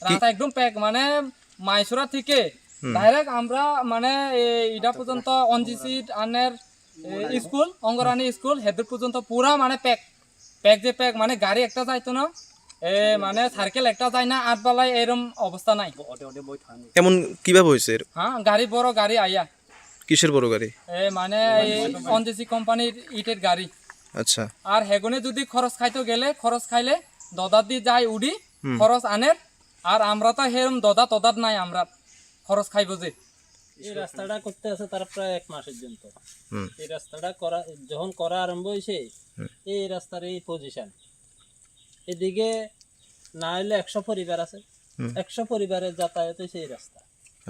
রাস্তা একদম প্যাক, মানে মাইসুরা থেকে হুম। ডাইরেক্ট আমরা মানে এ-, এটা পর্যন্ত অঞ্জিসি আনের এ, স্কুল, অঙ্গরানি স্কুল, হেদুর পর্যন্ত পুরা মানে প্যাক। প্যাক যে প্যাক, মানে গাড়ি একটা যাইতো না, এ, মানে সাইকেল একটা যায় না, আট বেলায় এরম অবস্থা নাই। এমন কিভাবে হয়েছে এর? হ্যাঁ, গাড়ি, বড় গাড়ি আইয়া। কিসের বড় গাড়ি? এ, মানে এই অঞ্জেসি কোম্পানির ইটের গাড়ি। আচ্ছা। আর হেগুনে যদি খরচ খাইতো গেলে, খরচ খাইলে দদাত দি যায় উডি, হুম। খরচ আনের, আর আমরা তো হেরম দদাত তদাত নাই, আমরা খরচ খাইবো যে। এই রাস্তাটা করতে আছে তারা প্রায় এক মাসের জন্য। হুম। এই রাস্তাটা করা, যখন করা আরম্ভ হয়েছে, হুম। এই রাস্তার এই পজিশন। এদিকে না হইলে একশো পরিবার আছে, হুম। একশো পরিবারের যাতায়াত হয়েছে এই রাস্তা।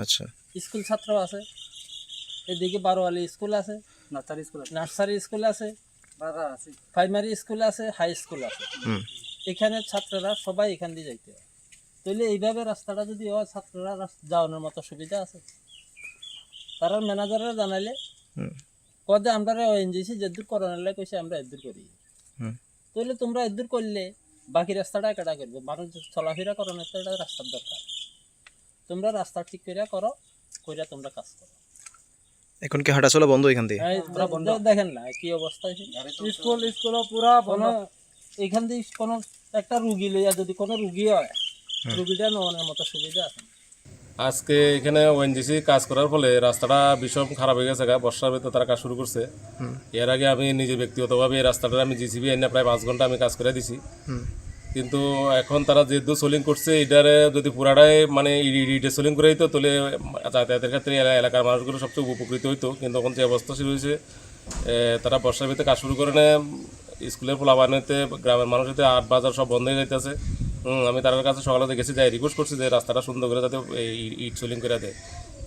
আচ্ছা। স্কুল ছাত্র আছে, এদিকে বারোয়ালি স্কুল আছে, নার্সারি স্কুল আছে। নার্সারি স্কুল আছে, বাজার আছে। প্রাইমারি স্কুল আছে, হাই স্কুল আছে। হুম। এখানে ছাত্ররা সবাই এখান দিয়ে যাইতে হয়। তাহলে এইভাবে রাস্তাটা যদি হয়, ছাত্ররা রাস-, যাওয়ানোর মতো সুবিধা আছে? তারা ম্যানেজাররা জানাইলে হুম। কদে আমরা ওএনজিসি যেদূর করানোর লাগে কইছে, আমরা এদূর করি। হুম। তাহলে তোমরা এদূর করলে, বাকি রাস্তাটা একটা করবো, মানুষ চলাফেরা করানোর তো একটা রাস্তার দরকার। তোমরা রাস্তা ঠিক করে করো, কইরা তোমরা কাজ করো। এখন কি হাঁটাচলা বন্ধ এখান দিয়ে? এই, পুরা বন্ধ। দে-, দেখেন না কি অবস্থা হয়েছে। স্কুল, স্কুলও পুরা বন্ধ। কোনো, এখান দিয়ে কোনো একটা রুগী লইয়া যদি কোনো রুগী হয়, হুম। রুগীটা নেওয়ানোর মতো সুবিধা আছে না। আজকে এখানে ওএনজিসি কাজ করার ফলে রাস্তাটা ভীষণ খারাপ হয়ে গেছে গা, বর্ষার ভিতরে তারা কাজ শুরু করছে। হুম। এর আগে আমি নিজে ব্যক্তিগতভাবে এই রাস্তাটার আমি জেসিবি এনে প্রায় পাঁচ ঘন্টা আমি কাজ করে দিছি। হুম। কিন্তু এখন তারা যে দু সোলিং করছে, এটারে যদি পুরাটাই মানে ইডি-, ইডি-, ইডে সোলিং করে দিত, তাহলে যাতায়াতের ক্ষেত্রে এলা-, এলাকার মানুষগুলো সবচেয়ে উপকৃত হইতো। কিন্তু এখন যে অবস্থা শুরু হয়েছে, এ, তারা বর্ষার ভিতরে কাজ শুরু করে নেয়, স্কুলের পোলাপান হইতে, গ্রামের মানুষ হইতে, হাট বাজার সব বন্ধ হয়ে যাইতেছে। হুম, আমি তার কাছে সকালে গেছি, যাই রিকোয়েস্ট করছি যে রাস্তাটা সুন্দর করে যাতে এই ই-, ইট সোলিং করে দেয়।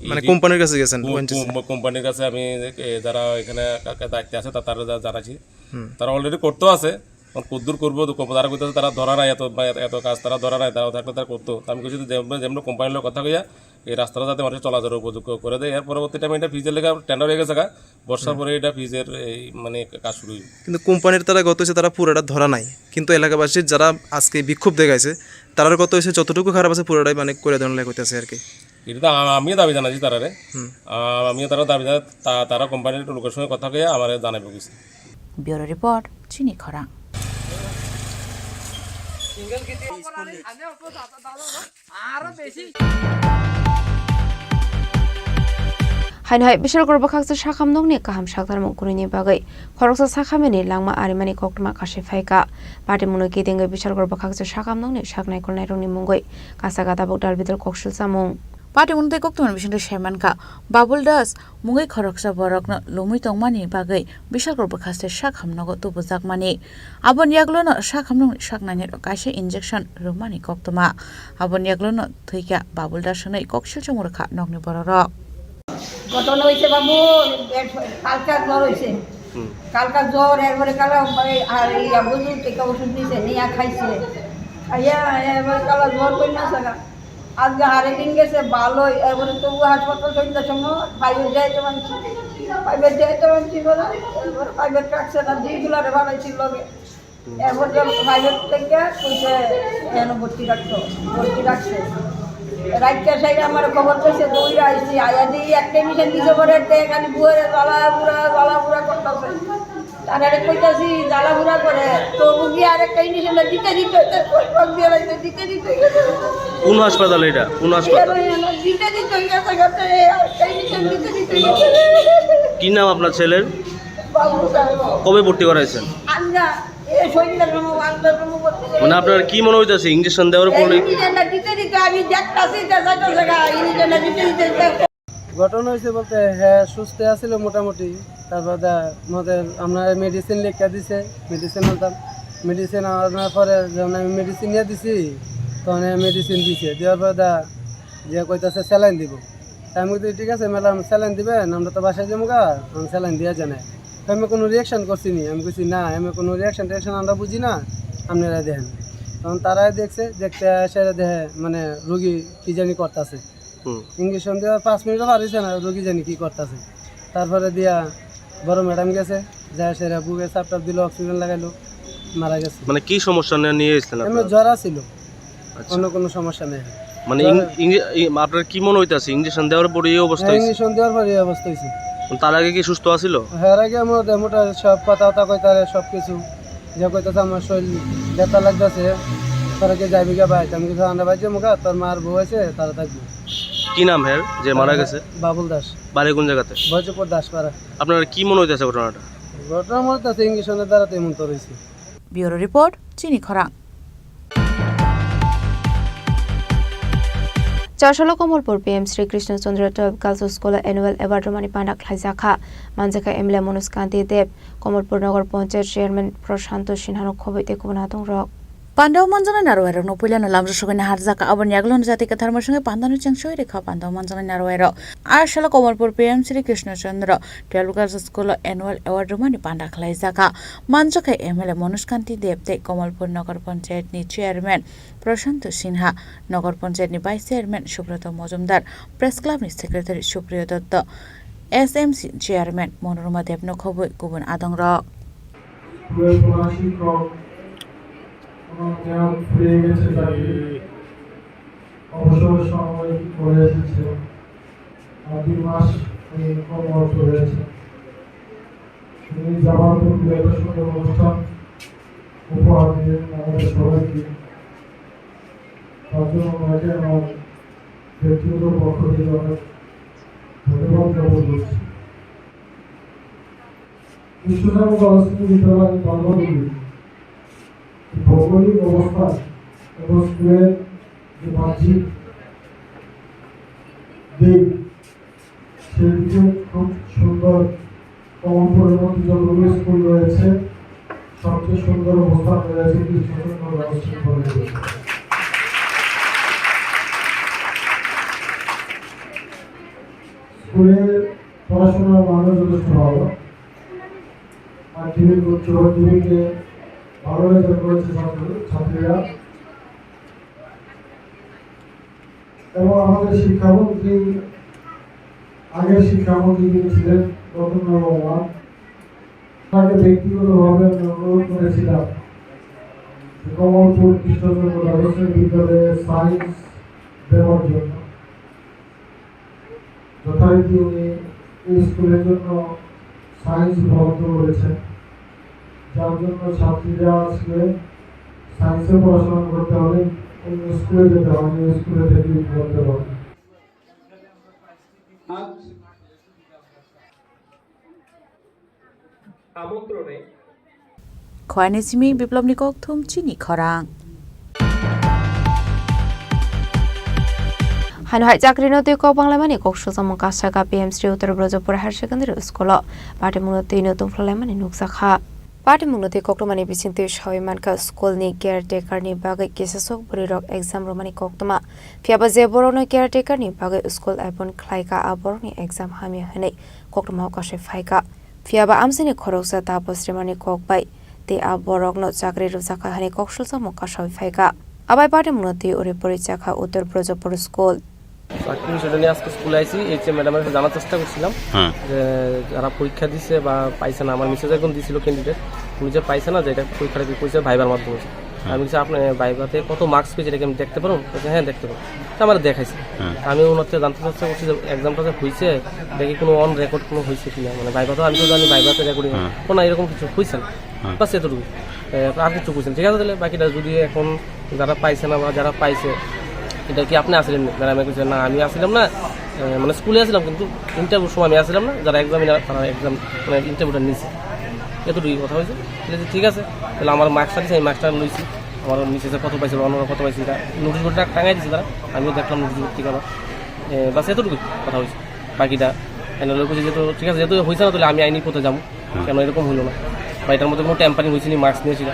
মানে ইট কোম্পানির কাছে গেছেন, কো-, ওএনজিসি? কো-, কোম্পানির কাছে আমি, এ, যারা এখানে কা-, কা-, দায়িত্বে আছে, তা-, তারা যা-, জানাইছি। হুম। তারা already করতেও আছে। এখন কদ্দূর করবো, তো কো-, তারা কইতেছে তারা ধরা নাই, এত, এত কাজ তারা ধরা নাই, তারা থাকলে তারা করতো। তো আমি কইছি যে যেমন, যেমন কোম্পানির লোক কথা কইয়া এই রাস্তাটা যাতে মানুষের চলাচলের উপযোগ্য করে দেয়। এর পরবর্তী টাইমে এটা ফিজের লেগে টেন্ডার হয়ে গেছে গা, বর্ষার হুম। পরে এটা ফিজের এই মানে কাজ শুরু হইব। কিন্তু কোম্পানির তারা গত হয়েছে, তারা পুরোটা ধরা নাই, কিন্তু এলাকাবাসীর যারা আজকে বিক্ষোভ দেখাইছে, তারার গত হয়েছে যতটুকু খারাপ আছে পুরোটাই মানে করে দেওয়ার লেগে হইতেছে আর কি। এটা তো আ-, আমিও দাবি জানাচ্ছি তারারে। হুম। আ-, আমিও তারা দাবি জানাই, তা-, তারা কোম্পানির লোকের সঙ্গে কথা কয়ে আমারে জানাইব কিছু। ব্যুরো রিপোর্ট, চিনি খরা। Haino hai Bishalgarh bwkhaksa sakham nokni kaham sakthar mung kwrwini bagwi khoroksa sakhamini langma arimani koktwma kasui phaikha. Patimungno kidingwi Bishalgarh bwkhaksa sakham nokni sak naikolnairokni mungwi kasaka tabuk dalbidal koksil chamung. Patimungno tei koktwmani bisingtwi saimankha Babul Das mungwi khoroksa borokno lumwi tongmani bagwi Bishalgarh bwkhaksa sakham nogo tubujakmani. Aboni yagulono sakhamnokni saknainirok kaisa injection rwmani koktwma. Aboni yagulono thwikha Babul Das hwnwi koksil chongmorokha nokni bororok. ঘটনা হয়েছে বাবু, এর কালকার জ্বর হয়েছে। হুম। কালকার জ্বর, এরপরে কালা, এই, আর ইয়া বুঝুন, টিকা ওষুধ নিছে, নিয়ে খাইছে। খাইয়া, এরপরে কালা জ্বর কই না থাকা। আজকে আরেকদিন গেছে ভালোই, এরপরে তবু হাসপাতাল সন্ধ্যার সময় প্রাইভেট যাইতে পারছি, প্রাইভেট যাইতে পারছি বলে, এরপরে প্রাইভেট রাখছে না, দুই দুলারে বানাইছিল লগে। হুম। এরপর যখন প্রাইভেট থেকে কইছে, এখানে ভর্তি রাখতো, ভর্তি রাখছে। রাইটটা সাইডে আমার খবর কইছে, দৌড়ে আইছি, আয়া দিয়ে একটা মিশন দিছে পরে, তে খালি বুয়ারে জ্বালা বুড়া, জ্বালা বুড়া করতেছে। তার আরে কইতাছি, জ্বালা বুড়া করে, তো বুঝি আরেকটা ইঞ্জেকশন দিতে দিতে, তো কই কম দিয়ে রাখতে দিতে দিতে গেছে। কোন হাসপাতাল এটা? কোন হাসপাতাল? দিতে দিতে গেছে, গেছে, আরেকটা ইঞ্জেকশন দিতে দিতে গেছে। কি নাম আপনার ছেলের? বাবু স্যার। কবে ভর্তি করাইছেন? আমরা, এ শহীদ আলম, আন্দোলন করতে মানে আপনার কি মনে হইতাছে ইঞ্জেকশন দেওয়ার পরে? ইঞ্জেকশন দিতে দিতে আমি দেখতাছি, দেখা যাচ্ছে, ইঞ্জেকশন দিতে দিতে ঘটনা হয়েছে বলতে, হ্যাঁ, সুস্থ আছিল মোটামুটি। তারপর দা আমাদের, আমরা মেডিসিন লিখে দিছে, মেডিসিন আনতাম। মেডিসিন আনার পরে যখন আমি মেডিসিন নিয়ে দিছি, তখন মেডিসিন দিছে, দেওয়ার পরে দা যে কইতাছে স্যালাইন দিব। তা আমি কইছি, "ঠিক আছে ম্যাডাম, স্যালাইন দিবেন, আমরা তো বাসায় যাবো গা, আমি স্যালাইন দিয়ে জানাই।" তো আমি কোনো রিয়াকশন করছি নি, আমি কইছি, "না, আমি কোনো রিয়াকশন টিয়াকশন আমরা বুঝি না, আপনারা দেখেন।" তখন তারাই দেখছে, দেখতে এসে দেখে মানে রুগী কি জানি করতেছে। হুম। ইঞ্জেকশন দেওয়ার পাঁচ মিনিটও পারিছে না, রোগী জানি কি করতেছে। তারপরে দিয়া বড় ম্যাডাম গেছে, যায় সেরা বুকে চাপ টাপ দিল, অক্সিজেন লাগাইলো, মারা গেছে। মানে কি সমস্যা নিয়ে, নিয়ে এসেছিলেন এমনি আপনারা? জ্বর আছিল, আচ্ছা। অন্য কোনো সমস্যা নেই। মানে জ্বর ইং-, ইং-, ই-, আপনার কি মনে হইতাছে ইঞ্জেকশন দেওয়ার পরে এই অবস্থা হ্যাঁ, হইছে? ইঞ্জেকশন দেওয়ার পরে এই অবস্থা হইছে। তার আগে কি সুস্থ আছিল? হ্যাঁ, এর আগে আমার মোটা সব কথা কথা কইতারে সব কিছু যে কইতাছে আমার শরীর ব্যথা লাগতেছে, তোরা কি যাবি গা ভাই? আমি কিছু আন্ডা ভাই যে মুখা তোর মার বউ আছে, তারা থাকবে। কি নাম হের যে মারা গেছে? বাবুল দাস। বাড়ি কোন জায়গাতে? ভজপুর দাসপাড়া। আপনার কি মনে হইতেছে ঘটনাটা? ঘটনা মনে হইতেছে ইঞ্জেকশনের দ্বারা তো এমন তো রয়েছে। ব্যুরো রিপোর্ট, চিনি খরাং। Chasalo Komolpur P M Sri Krishna Chandra twelve Girls School o annual award rwmani panda khlaijakha. Manjakha M L A Manoj Kanti Deb, Komolpur Nagar Panchayat Chairman Prashanto Sinhano khobwi tei kubun adongrok. Pandao manjaknai narwai rokno puilano lamjak sogwini harjak, aboni yagulono jati kwthar mwswngwi pandano chengchoi rwkha pandao manjaknai narwai rok. A salo Komolpur P M Sri Krishna Chandra twelve Girls School o annual award rwmani panda khlaijakha. Manjakha M L A Manoj Kanti Deb tei Komolpur Nagar Panchayat ni Chairman Prashanto Sinha, Nagar Panchayat ni Vice Chairman Subroto Mojumdar, Press Club ni Secretary Supriyo Dotto, S M C Chairman Monoroma Deb no khobwi kubun adongrok. Camp ফুরিয়ে গেছে চাকরি, অবসর সময় করে এসেছে, আর দুই মাস এই কর্মরত রয়েছে। তিনি যাবার পূর্বে এত সুন্দর অনুষ্ঠান উপহার দিলেন আমাদের সবাইকে। তার জন্য ওনাকে আমার ব্যক্তিগত পক্ষ থেকে অনেক ধন্যবাদ জ্ঞাপন করছি। কৃষ্ণচন্দ্র জনশক্তি বিদ্যালয় বারবার বলি, ভৌগোলিক অবস্থান এবং স্কুলের যে বাহ্যিক দিক, সেদিকে খুব সুন্দর কমলপুরের মধ্যে যতগুলো স্কুল রয়েছে, সবচেয়ে সুন্দর অবস্থান রয়েছে কৃষ্ণচন্দ্র জনশক্তি কলেজে। স্কুলের পড়াশোনার মানও যথেষ্ট ভালো। আর টিভির উচ্চ টিভিকে ভালো রেজাল্ট করেছে ছাত্র ছাত্রীরা। এবং আমাদের শিক্ষামন্ত্রী, আগের শিক্ষামন্ত্রী যিনি ছিলেন রতন বর্মা, তাকে ব্যক্তিগতভাবে আমি অনুরোধ করেছিলাম যে কমলপুর কৃষ্ণচন্দ্র দ্বাদশ শ্রেণী বিদ্যালয়ে সায়েন্স দেওয়ার জন্য। যথারীতি উনি এই স্কুলের জন্য সায়েন্স বরাদ্দ করেছেন, যার জন্য ছাত্রীরা আজকে সায়েন্সে পড়াশোনা করতে হলে অন্য স্কুলে যেতে হয়, অন্য স্কুলে থেকে পড়তে পারে। আজ আমন্ত্রণে Khwani simi Biplobni kokthum chini khorang. Hano hai chakri no twi kok banglaimani kok sujamung kasaka P M Sri Uttar Brajapur Higher Secondary School o patimung no twi no tungphla laimani nukjakha. Patimung no twi koklumani bising twi sawi mankha school ni caretaker ni bagwi kisa sok bwrwi rok exam romani koktwma. Phiya ba je borok no caretaker ni bagwi school appoint khlai kha, a borok ni exam hamya hwnwi koktwma o kasui phai kha. Phiya ba amchaini khoroksa Tapas Remani kok bai tei a borokno chakri rwjakha hwnwi kok sulsamung kasaui phai kha. Abai patimungno twi uri pori chakha Uttar Brajapur School. চাকরি বিষয়টা নিয়ে আজকে স্কুলে আইছি, H M ম্যাডামের কাছে জানার চেষ্টা করছিলাম হ্যাঁ। যে যারা পরীক্ষা দিছে বা পাইছে না, আমার মিসেস একজন দিছিল ক্যান্ডিডেট, উনি যে পাইছে না, যে এটা পরীক্ষাটা কি কইছে ভাইবার মাধ্যমে। হ্যাঁ। আমি বলছি, "আপনি ভাইভাতে কত মার্কস পেয়েছে, এটা কি আমি দেখতে পারবো?" বলছে, "হ্যাঁ, দেখতে পারবো।" তো আমার দেখাইছে। হ্যাঁ। আমি ওনার থেকে জানতে চাচ্ছি, বলছি যে এক্সামটা যে হইছে, এটা কি কোনো অন রেকর্ড কোনো হইছে কিনা? মানে ভাইভা তো আমি তো জানি, ভাইভাতে রেকর্ডিং হয়। হ্যাঁ। কোনো এরকম কিছু হইছে না। হ্যাঁ। বাস এতটুকু। এ, আর কিছু কইছেন, ঠিক আছে? তাহলে বাকিটা যদি এখন যারা পাইছে না বা যারা পাইছে, এটা কি আপনি আসলেন না? ম্যাডামে কইছে, "না, আমি আসলাম না।" এ, মানে স্কুলে আসলাম, কিন্তু ইন্টারভিউর সময় আমি আসলাম না। যারা এক্সামিনার, তারা এক্সাম, মানে ইন্টারভিউটা নিছে। এতটুকুই কথা হয়েছে। ঠিক আছে, ঠিক আছে। তাহলে আমার মার্কসটা দিছে, আমি মার্কসটা লইছি। আমার মিসেসে কত পাইছে, অন্যরা কত পাইছে, এটা নোটিশ বোর্ডটা টাঙাই দিছে তারা। আমিও দেখলাম নোটিশ বোর্ড ঠিকানা। এ, বাস এতটুকুই কথা হয়েছে। বাকিটা ফাইনাল হয়ে যেহেতু, ঠিক আছে, যেহেতু হয়েছে না, তাহলে আমি আইনি পথে যাবো। হুম। কেন এরকম হলো না? বা এটার মধ্যে কোনো ট্যাম্পারিং হয়েছে নি, মার্কস নিয়েছিল।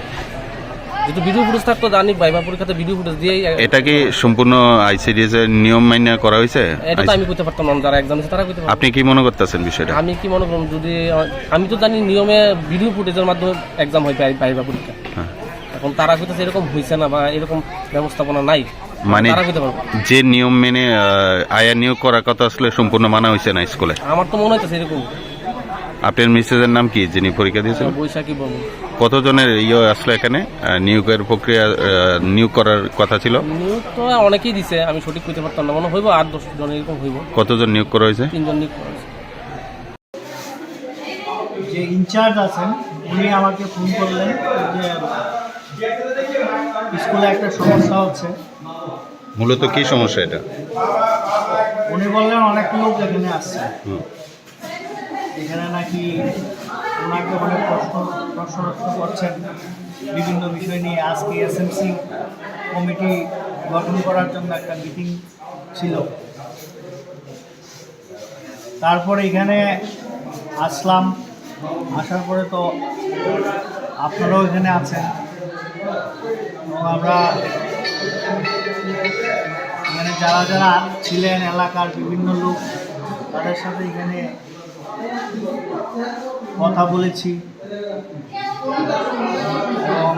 যেহেতু ভিডিও ফুটেজ থাকতো, জানি ভাইভা পরীক্ষাতে ভিডিও ফুটেজ দিয়েই এটা কি সম্পূর্ণ আইসিডিএস এর নিয়ম মাইনে করা হয়েছে? এটা তো আইসি- আমি করতে পারতাম না, যারা এক্সাম দিচ্ছে তারা করতে পারবে। আপনি কি মনে করতেছেন বিষয়টা? আমি কি মনে করুন, যদি, আ-, আমি তো জানি নিয়মে ভিডিও ফুটেজের মাধ্যমে এক্সাম হয় ভাই-, ভাইভা পরীক্ষা। হ্যাঁ। এখন তারা কইতেছে এরকম হইছে না বা এরকম ব্যবস্থাপনা নাই। মানে তারা কইতে পারবো। যে নিয়ম মেনে, আহ, আয়া নিয়োগ করার কথা আসলে সম্পূর্ণ মানা হয়েছে না স্কুলে? আমার তো মনে হইতেছে এরকম। আপনার মিসেসের নাম কি, যিনি পরীক্ষা দিয়েছিলেন? বৈশাখী বর্মন। কতজনের ইয়ে আসলো এখানে, আহ, নিয়োগের প্রক্রিয়া, আহ, নিয়োগ করার কথা ছিল? নিয়োগ তো অনেকেই দিছে, আমি সঠিক কইতে পারতাম না, মনে হইবো আট দশ জন এরকম হইবো। কতজন নিয়োগ করা হয়েছে? তিনজন নিয়োগ করা হয়েছে। যে ইনচার্জ আছেন, উনি আমাকে ফোন করলেন যে স্কুলে একটা সমস্যা হচ্ছে। মূলত কি সমস্যা এটা? উনি বললেন অনেক লোক এখানে আসছে, হুম। এখানে নাকি ওনাকে অনেক প্রশ্ন প্রশ্ন করছেন বিভিন্ন বিষয় নিয়ে। আজকে এসএমসি কমিটি গঠন করার জন্য একটা মিটিং ছিল। তারপরে এখানে আসলাম, আসার পরে তো আপনারাও এখানে আছেন এবং আমরা এখানে যারা যারা ছিলেন এলাকার বিভিন্ন লোক, তাদের সাথে এখানে কথা বলেছি এবং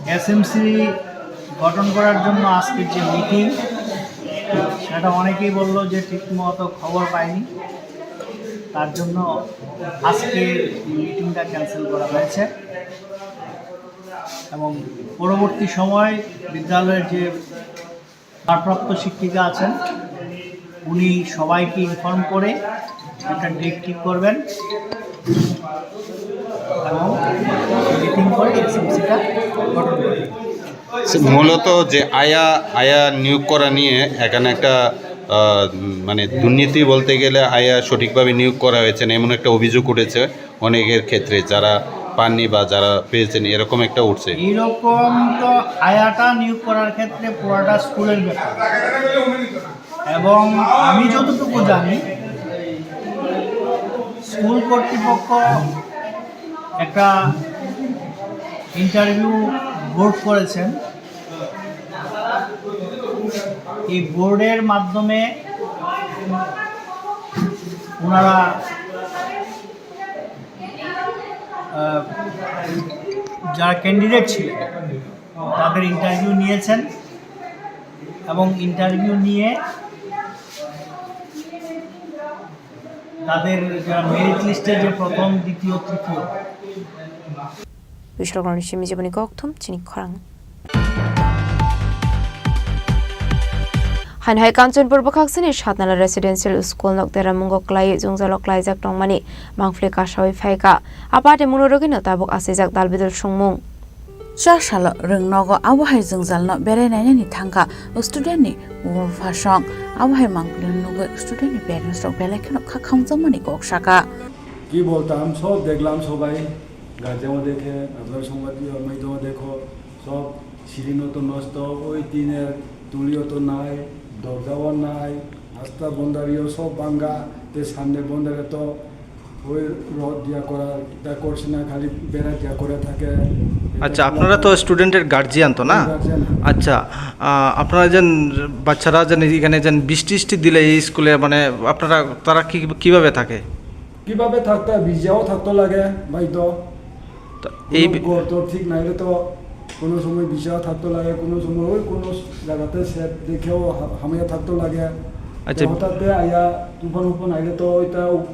এসএমসি গঠন করার জন্য আজকের যে মিটিং, সেটা অনেকেই বলল যে ঠিকমতো খবর পায়নি, তার জন্য আজকের মিটিংটা ক্যান্সেল করা হয়েছে। এবং পরবর্তী সময় বিদ্যালয়ের যে ভারপ্রাপ্ত শিক্ষিকা আছেন, উনি সবাইকে ইনফর্ম করে একটা ডেট ঠিক করবেন এবং মিটিং করে এসএমসিটা গঠন করবেন। মূলত যে আয়া আয়া নিয়োগ করা নিয়ে এখানে একটা আহ, মানে দুর্নীতি বলতে গেলে আয়া সঠিকভাবে নিয়োগ করা হয়েছে না এমন একটা অভিযোগ উঠেছে অনেকের ক্ষেত্রে, যারা পাননি বা যারা পেয়েছেন এরকম একটা উঠছে। এইরকম তো আয়াটা নিয়োগ করার ক্ষেত্রে পুরাটা স্কুলের ব্যাপার, এবং আমি যতটুকু জানি স্কুল কর্তৃপক্ষ একটা ইন্টারভিউ বোর্ড করেছেন। এই বোর্ডের মাধ্যমে ওনারা আহ, যারা ক্যান্ডিডেট ছিলেন তাদের ইন্টারভিউ নিয়েছেন এবং ইন্টারভিউ নিয়ে তাদের যারা মেরিট লিস্টে যে প্রথম, দ্বিতীয়, তৃতীয়, Wishlok rokni simi jiboni kok thum chini khorang. Haino hai Kanchanpur bwkhaksini Satnala Residential School nok deramungo kwlaiwi jwngjalo klaijak tongmani mangpli kasawi phaikha. Apate muno rwgwino tabuk asijak dalbidal songmung. Cha salo rwng nogo abo hai jwngjalno berai nainani thangkha studentni buma bupha song. Abo hai mangpli nugwi studentni parents rok belai kheno kha khamjakmani kok sakha. কি বলতাম, সব দেখলাম সবাই। গার্জেনও দেখে, আপনার সংবাদীয় মাধ্যমও দেখো, সব সিঁড়ি নতুন নষ্ট, ওই টিনের তুলিও তো নাই, দরজাও নাই, রাস্তা বাউন্ডারিও সব ভাঙ্গা, তে সামনে বাউন্ডারি তো ওই রড দিয়া করা, এটা করছে না, খালি বেড়া দিয়া করে থাকে। আচ্ছা, আপনারা তো স্টুডেন্টের গার্জিয়ান তো না? গার্জিয়ান। আচ্ছা, আহ, আপনারা যেন বাচ্চারা যেন এখানে যেন বৃষ্টি টিষ্টি দিলে এই স্কুলে মানে আপনারা তারা কি কিভাবে থাকে? কিভাবে থাকতে হয়? ভিজাও থাকতো লাগে, ভাই তো। তো এই কোনো বি- ঘর তো ঠিক নাইলে তো কোনো সময় ভিজা থাকতো লাগে, কোনো সময় ওই কোনো জায়গাতে সেট দেখেও হা- হামাইয়া থাকতো লাগে। আচ্ছা। তো হঠাৎ করে আইয়া তুফান উফান আইলে তো ওইটা উ-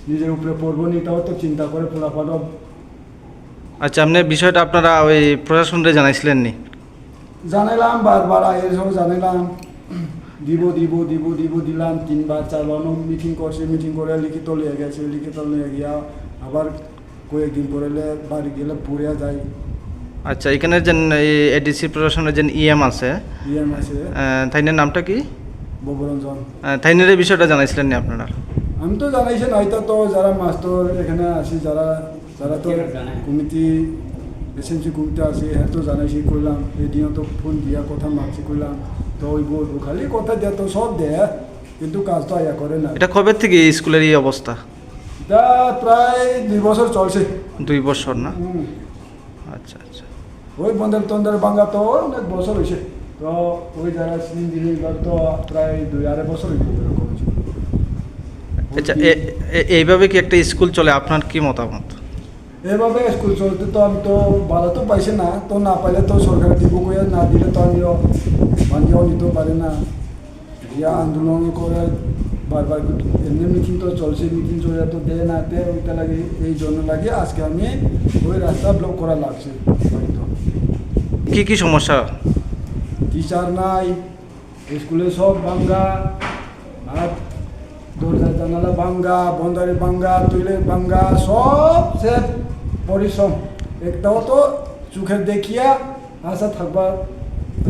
নিজের উপরে পড়বো নি, তাও তো চিন্তা করে পোলাপানও। আচ্ছা, আপনি বিষয়টা আপনারা ওই প্রশাসনরে জানাইছিলেন নি? জানাইলাম, বারবার আইএসও জানাইলাম, দিব দিব দিব দিব দিলাম, তিনবার চারবার মিটিং করছে, মিটিং করে লিখিত লিয়ে গেছে, লিখিত লিয়ে গিয়া আবার কয়েকদিন পরে লে বাড়ি গেলে পড়িয়া যাই। আচ্ছা, এখানে যে এই এডিসি প্রশাসনের যে ইএম আছে, ইএম আছে। আহ, তাইনের নামটা কি? ভবরঞ্জন। আহ, তাইনের এই বিষয়টা জানাইছিলেন নি আপনারা? আমি তো জানাইছি না, এটা তো যারা মাস্টার এখানে আছি, যারা যারা তো কমিটি, এসএমসি কমিটি আছে, হ্যাঁ তো জানাইছি, কইলাম, এদিনও তো ফোন দিয়া কথা মাতছি, কইলাম, তো ওই বলবো, খালি কথা দেয় তো সব দেয়, কিন্তু কাজ তো আয়া করে না। এটা কবে থেকে এই স্কুলের এই অবস্থা? এটা প্রায় দুই বছর চলছে। দুই বছর না? হুম। আচ্ছা, আচ্ছা। ওই বন্দর তন্দর ভাঙ্গা তো অনেক বছর হয়েছে। তো ওই যারা সিলিং দিলে এবার তো প্রায় দুই আড়াই বছর হইব এরকম হয়েছে। আচ্ছা, এ- এ- এইভাবে কি একটা স্কুল চলে, আপনার কি মতামত? এভাবে স্কুল চলতে তো আমি তো ভাড়া তো পাইছি না, তো না পাইলে তো সরকার দিব কইয়া না দিলে তো আমিও মানিয়েও নিতে পারি না। ইয়া আন্দোলন করে বারবার এমনি মিটিং তো চলছে, মিটিং চলে তো দেয় না, দেয় ওইটা লাগে, এই জন্য লাগে আজকে আমি ওই রাস্তা ব্লক করা লাগছে হয়তো। কি কি সমস্যা? টিচার নাই, স্কুলে সব ভাঙ্গা, আর দরজা জানালা ভাঙ্গা, বন্দারি ভাঙ্গা, টয়লেট ভাঙ্গা, সব শেষ পরিশ্রম। একটাও তো চোখের দেখিয়া আশা থাকবার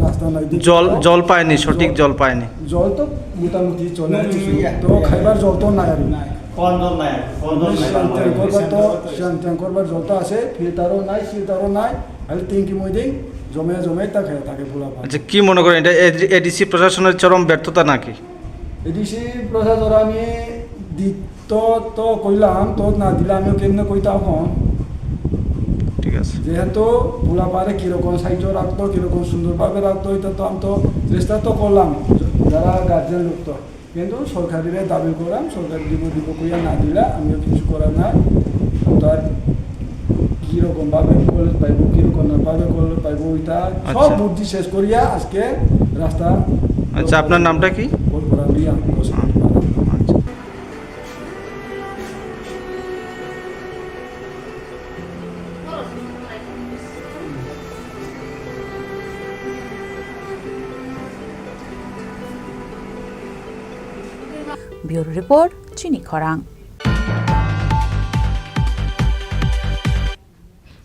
রাস্তা নাই। জল, জল পায়নি, সঠিক জল পায়নি। জল তো মোটামুটি চলে, তো খাইবার জল তো নাই আর। ট্যাঙ্ক করবার তো, ট্যাঙ্ক করবার জল তো আছে, ফিল্টারও নাই, ফিল্টারও নাই, খালি ট্যাঙ্কি মধ্যেই জমে জমে তা খেয়ে থাকে পোলা পান। আচ্ছা, কি মনে করেন এটা এ- এডিসি প্রশাসনের চরম ব্যর্থতা নাকি? এডিসি প্রশাসন আমি দিত তো কইলাম, তো না দিলে আমিও কেমনে কইতাম এখন? ঠিক আছে। যেহেতু পোলাপারে কিরকম সাহায্য রাখতো, কিরকম সুন্দরভাবে রাখতো, এটা তো আমি তো চেষ্টা তো করলাম, যারা গার্জেন লোক তো, কিন্তু সরকারিরে দাবি করাম, সরকার দিব দিব কইয়া না দিলে আমিও কিছু করার না। তার কিরকম ভাবে কলেজ পাইবো, কিরকম না ভাবে কলেজ পাইবো, এটা সব আচ্ছা। বুদ্ধি শেষ করিয়া আজকে রাস্তা আচ্ছা, আপনার নামটা কি? কল করা হইয়া আচ্ছা। Bureau Report, Chini Khorang.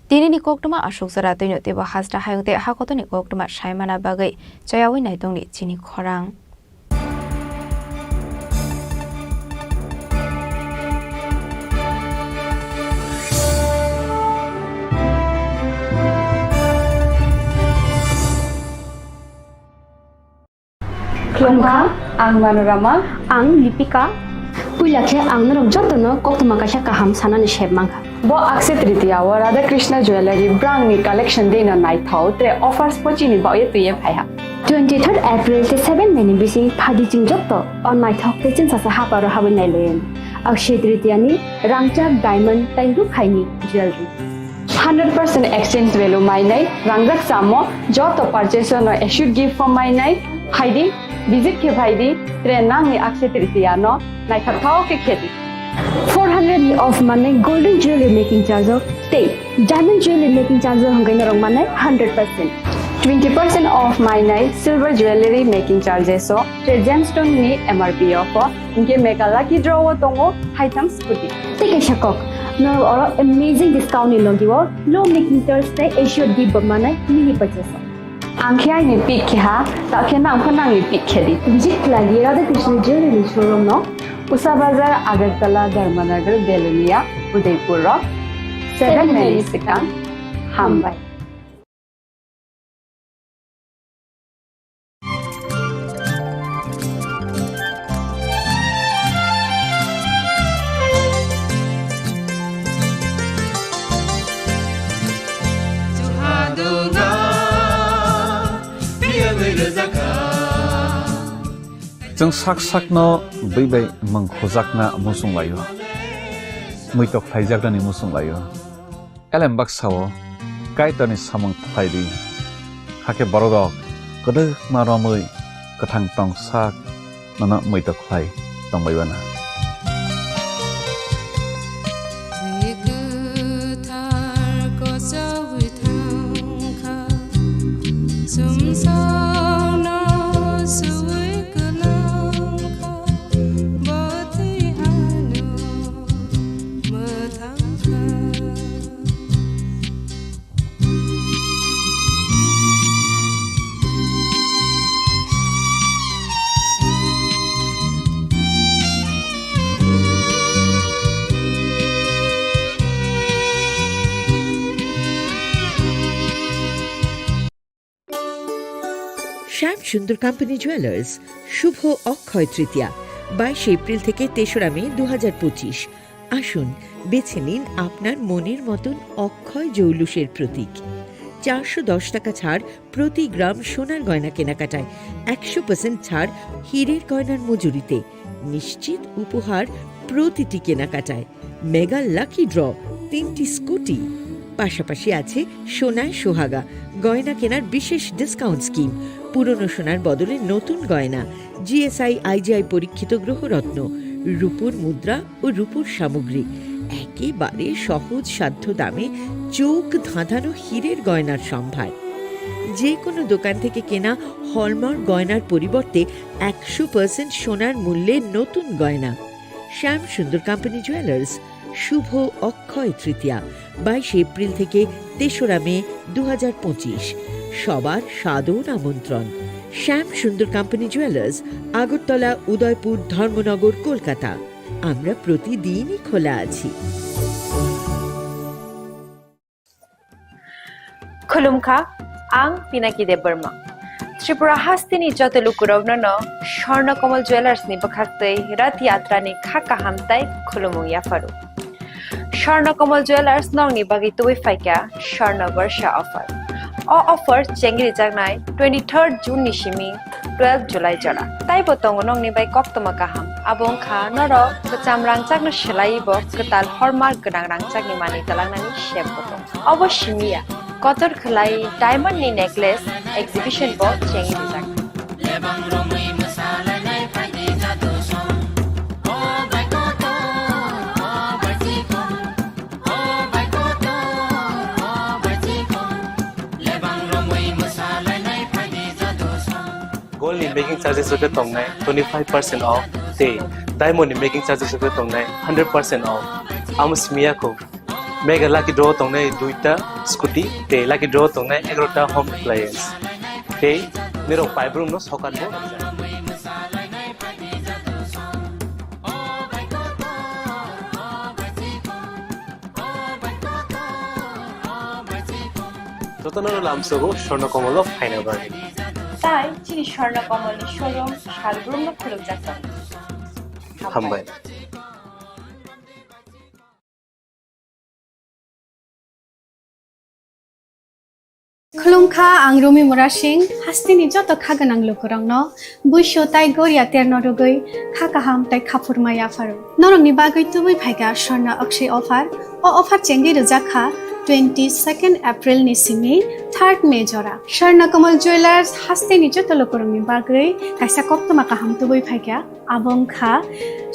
Tinini koktwma aswk jora twino teibo hasta hayung tei hakotoni koktwma saimana bagwi chayawi naitongni chini khorang. Khulumkha, ang Manorama. Ang Lipika. Puila khe ang norok jotono koktwma kaisa kaham sanani sep mankha. Bo Akshaya Tritiya o Radha Krishna Jewellery brangni collection dino naithok tre offers bo chini bagwi twiwi phaiha. Twenty third April tei seven May ni bising phadi chwng joto o naithok tei chwngsasa haparo habwi nailayan. Akshaya Tritiya ni rangchak diamond tei rukhaini jewellery. Hundred percent exchange value mainai, rangjak chamo, joto purchase no assured gift form mainai, phaidi, visit khe phaidi, tre nangni Akshaya Tritiya no naithok thao khe khedi. Four hundred ni off manai golden jewelry making charge o tei diamond jewelry making charge o hwnkhai norok manai hundred percent. Twenty percent off mainai silver jewelry making charges o tre gemstone ni M R P o pho. Hinkhe mega lucky draw o tongo haitham scooty. Tei kaisa kok, norok oro amazing discount ni logi o low making charge tei assured gift bo manai mini purchase o. Ang khe aini pick khe ha, ta khe nang pho nangni pick khe di. Visit khlai di Radha Krishna Jewelry showroom no. Usa Bazar, Agartala, Dharmanagar, Belonia, Udaipur rok. Seven May ni swkang. Hambai. Chwng sak sakno bwi bai mwng khujakna muchung laio, muitok khlaijaknani muchung laio. Elem baksa-o Kaitorni samung khlai di, hakhe bororok kwdwkma romwi kwthang tong sak nono muitok khlai tongbai uana. Twi kwthar kochogwi thangkha, sumsokno suwi kwlangkha, bo twi ano mwthangkha. শ্যাম সুন্দর company jewellers, শুভ অক্ষয় তৃতীয়া, বাইশে এপ্রিল থেকে তেসরা মে দু হাজার পঁচিশ। আসুন, বেছে নিন আপনার মনের মতন অক্ষয় জৌলুসের প্রতীক। চারশো দশ টাকা ছাড় প্রতি গ্রাম সোনার গয়না কেনাকাটায়, একশো পার্সেন্ট ছাড় হীরের গয়নার মজুরিতে, নিশ্চিত উপহার প্রতিটি কেনাকাটায়, মেগা লাকি ড্র, তিনটি স্কুটি, পাশাপাশি আছে সোনায় সোহাগা, গয়না কেনার বিশেষ ডিসকাউন্ট স্কিম, পুরনো সোনার বদলে নতুন গয়না, জিএসআই আইজিআই পরীক্ষিত গ্রহরত্ন, রূপোর মুদ্রা ও রূপোর সামগ্রী, একেবারে সহজ সাধ্য দামে চোখ ধাঁধানো হীরের গয়নার সম্ভার। যে কোনো দোকান থেকে কেনা হলমার্ক গয়নার পরিবর্তে একশো পার্সেন্ট সোনার মূল্যে নতুন গয়না। শ্যাম সুন্দর কোম্পানি জুয়েলার্স, শুভ অক্ষয় তৃতীয়া, বাইশে এপ্রিল থেকে তেসরা মে দু হাজার পঁচিশ। সবার সাদর আমন্ত্রণ। শ্যাম সুন্দর কোম্পানি জুয়েলার্স, আগরতলা, উদয়পুর, ধর্মনগর, কলকাতা। আমরা প্রতিদিনই খোলা আছি। Khulumkha, ang Pinaki Debbarma. Tripura hasteni joto lukurokno no Swarna Kamal Jewellers ni bwkhaktwi Rath Yatra ni kha kaham tai khulumung yapharu. Swarna Kamal Jewellers nokni bagwi tubui phaikha Swarna Barsha offer. O offer chengrijaknai twenty third June ni simi twelve July jora. Taibo tongo nokni bai koktwma kaham. Abo wngkha norok kwcham rangchakno swlaiwi bo kwtal hallmark gwnang rangchakni manwi twlangnani sep bo tongo. Obo simi ya, kotor khwlai diamond ni necklace exhibition bo chengwi rijak. Gold ni making charges rok khe tongnai twenty five percent off. Tei diamond ni making charges bo tongnai hundred percent off. Amo simi ya kho, mega lucky draw tongnai duita scooty tei lucky draw tongnai egarota home appliance. Tei nirok paibrumno sokat bo. Jotono lamsogo Swarna Komolo phaina bagwi. Tai chini Swarna Komolni showroom salbrumno khulukjak tongo. Hambai. Khulumkha, ang Rumi Murasing, hasteni joto kha gwnang lukurokno buisu tai goria terno rwgwi kha kaham tai khaphurma yapharo. Norokni bagwi tubui phaikha Swarna Akshay offer. O offer chengwi rwjak kha twenty second April ni simi third May jora. Swarna Kamal Jewellers hasteni joto lukurokni bagwi kaisa koktwma kaham tubui phaikha. Abo wngkha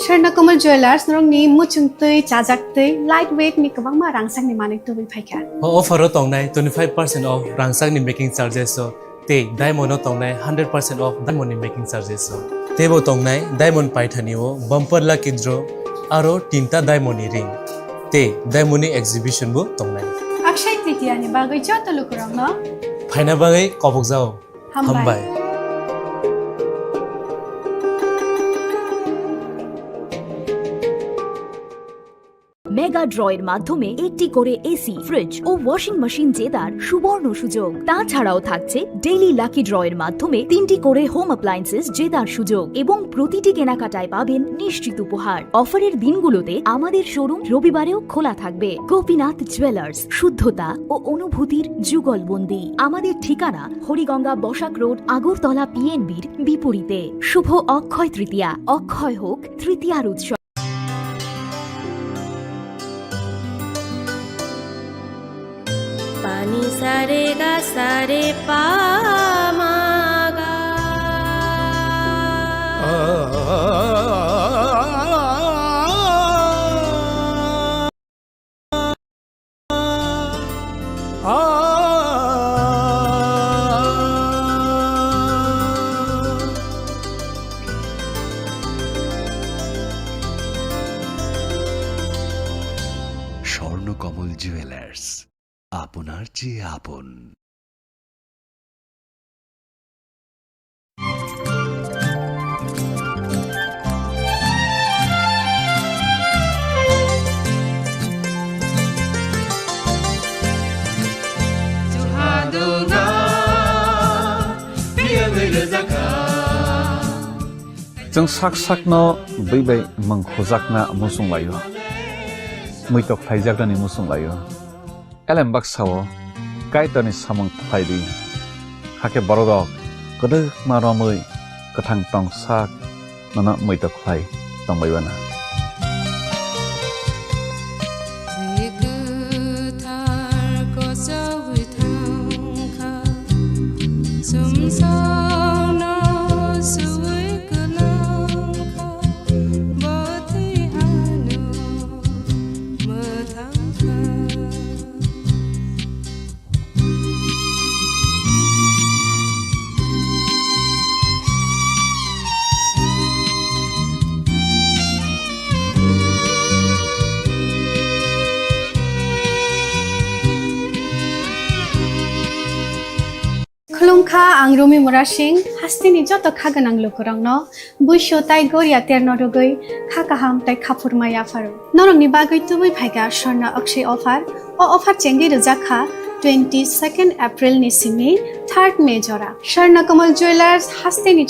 Swarna Kamal Jewellers, norokni muchung twi, chajak twi, light weight ni kwbangma rangchakni manwi tubui phaikha. O offer o tongnai twenty five percent off rangchakni making charges o, tei diamond o tongnai hundred percent off diamond ni making charges o. Teibo tongnai diamond paithani o bumper lucky draw, aro tinta diamond ni ring, tei diamond ni exhibition bo tongnai. Akshay Tritiya ni bagwi joto lukurokno phaina bagwi kobokjao. Hambai. Hambai. Mega ড্রয়ের মাধ্যমে একটি করে AC, fridge ও washing machine জেতার সুবর্ণ সুযোগ। তাছাড়াও থাকছে daily lucky ড্রয়ের মাধ্যমে তিনটি করে হোম অ্যাপ্লায়েন্সেস জেতার সুযোগ এবং প্রতিটি কেনাকাটায় পাবেন নিশ্চিত উপহার। অফারের দিনগুলোতে আমাদের শোরুম রবিবারেও খোলা থাকবে। গোপীনাথ জুয়েলার্স, শুদ্ধতা ও অনুভূতির যুগলবন্দি। আমাদের ঠিকানা হরিগঙ্গা বসাক রোড, আগরতলা পিএনবির বিপরীতে। শুভ অক্ষয় তৃতীয়া, অক্ষয় হোক তৃতীয়ার উৎসব। Pani sare ga sare pa ma ga. Swarnakamal jewellers, আপনার চেয়ে আপন। Chwng sak sakno bwi bai mwng khujakna muchung laio, muitok khlaijaknani muchung laio. Elem baksa-o Kaitorni samung khlai di, hakhe bororok kwdwkma romwi kwthang tong sak nono muitok khlai tongbai mano. Kwthar kochoi thangkha, sumsokno suwi kwlangkha, bo twi ano mwthangkha. Khulumkha, ang Rumi Murasing, hasteni joto kha gwnang lukurokno buisu tai goria terno rwgwi kha kaham tai khaphurma yapharo. Norokni bagwi tubui phaikha Swarna Akshay offer. O offer chengwi rwjak kha twenty second April ni simi third May jora. Swarna Kamal Jewellers hasteni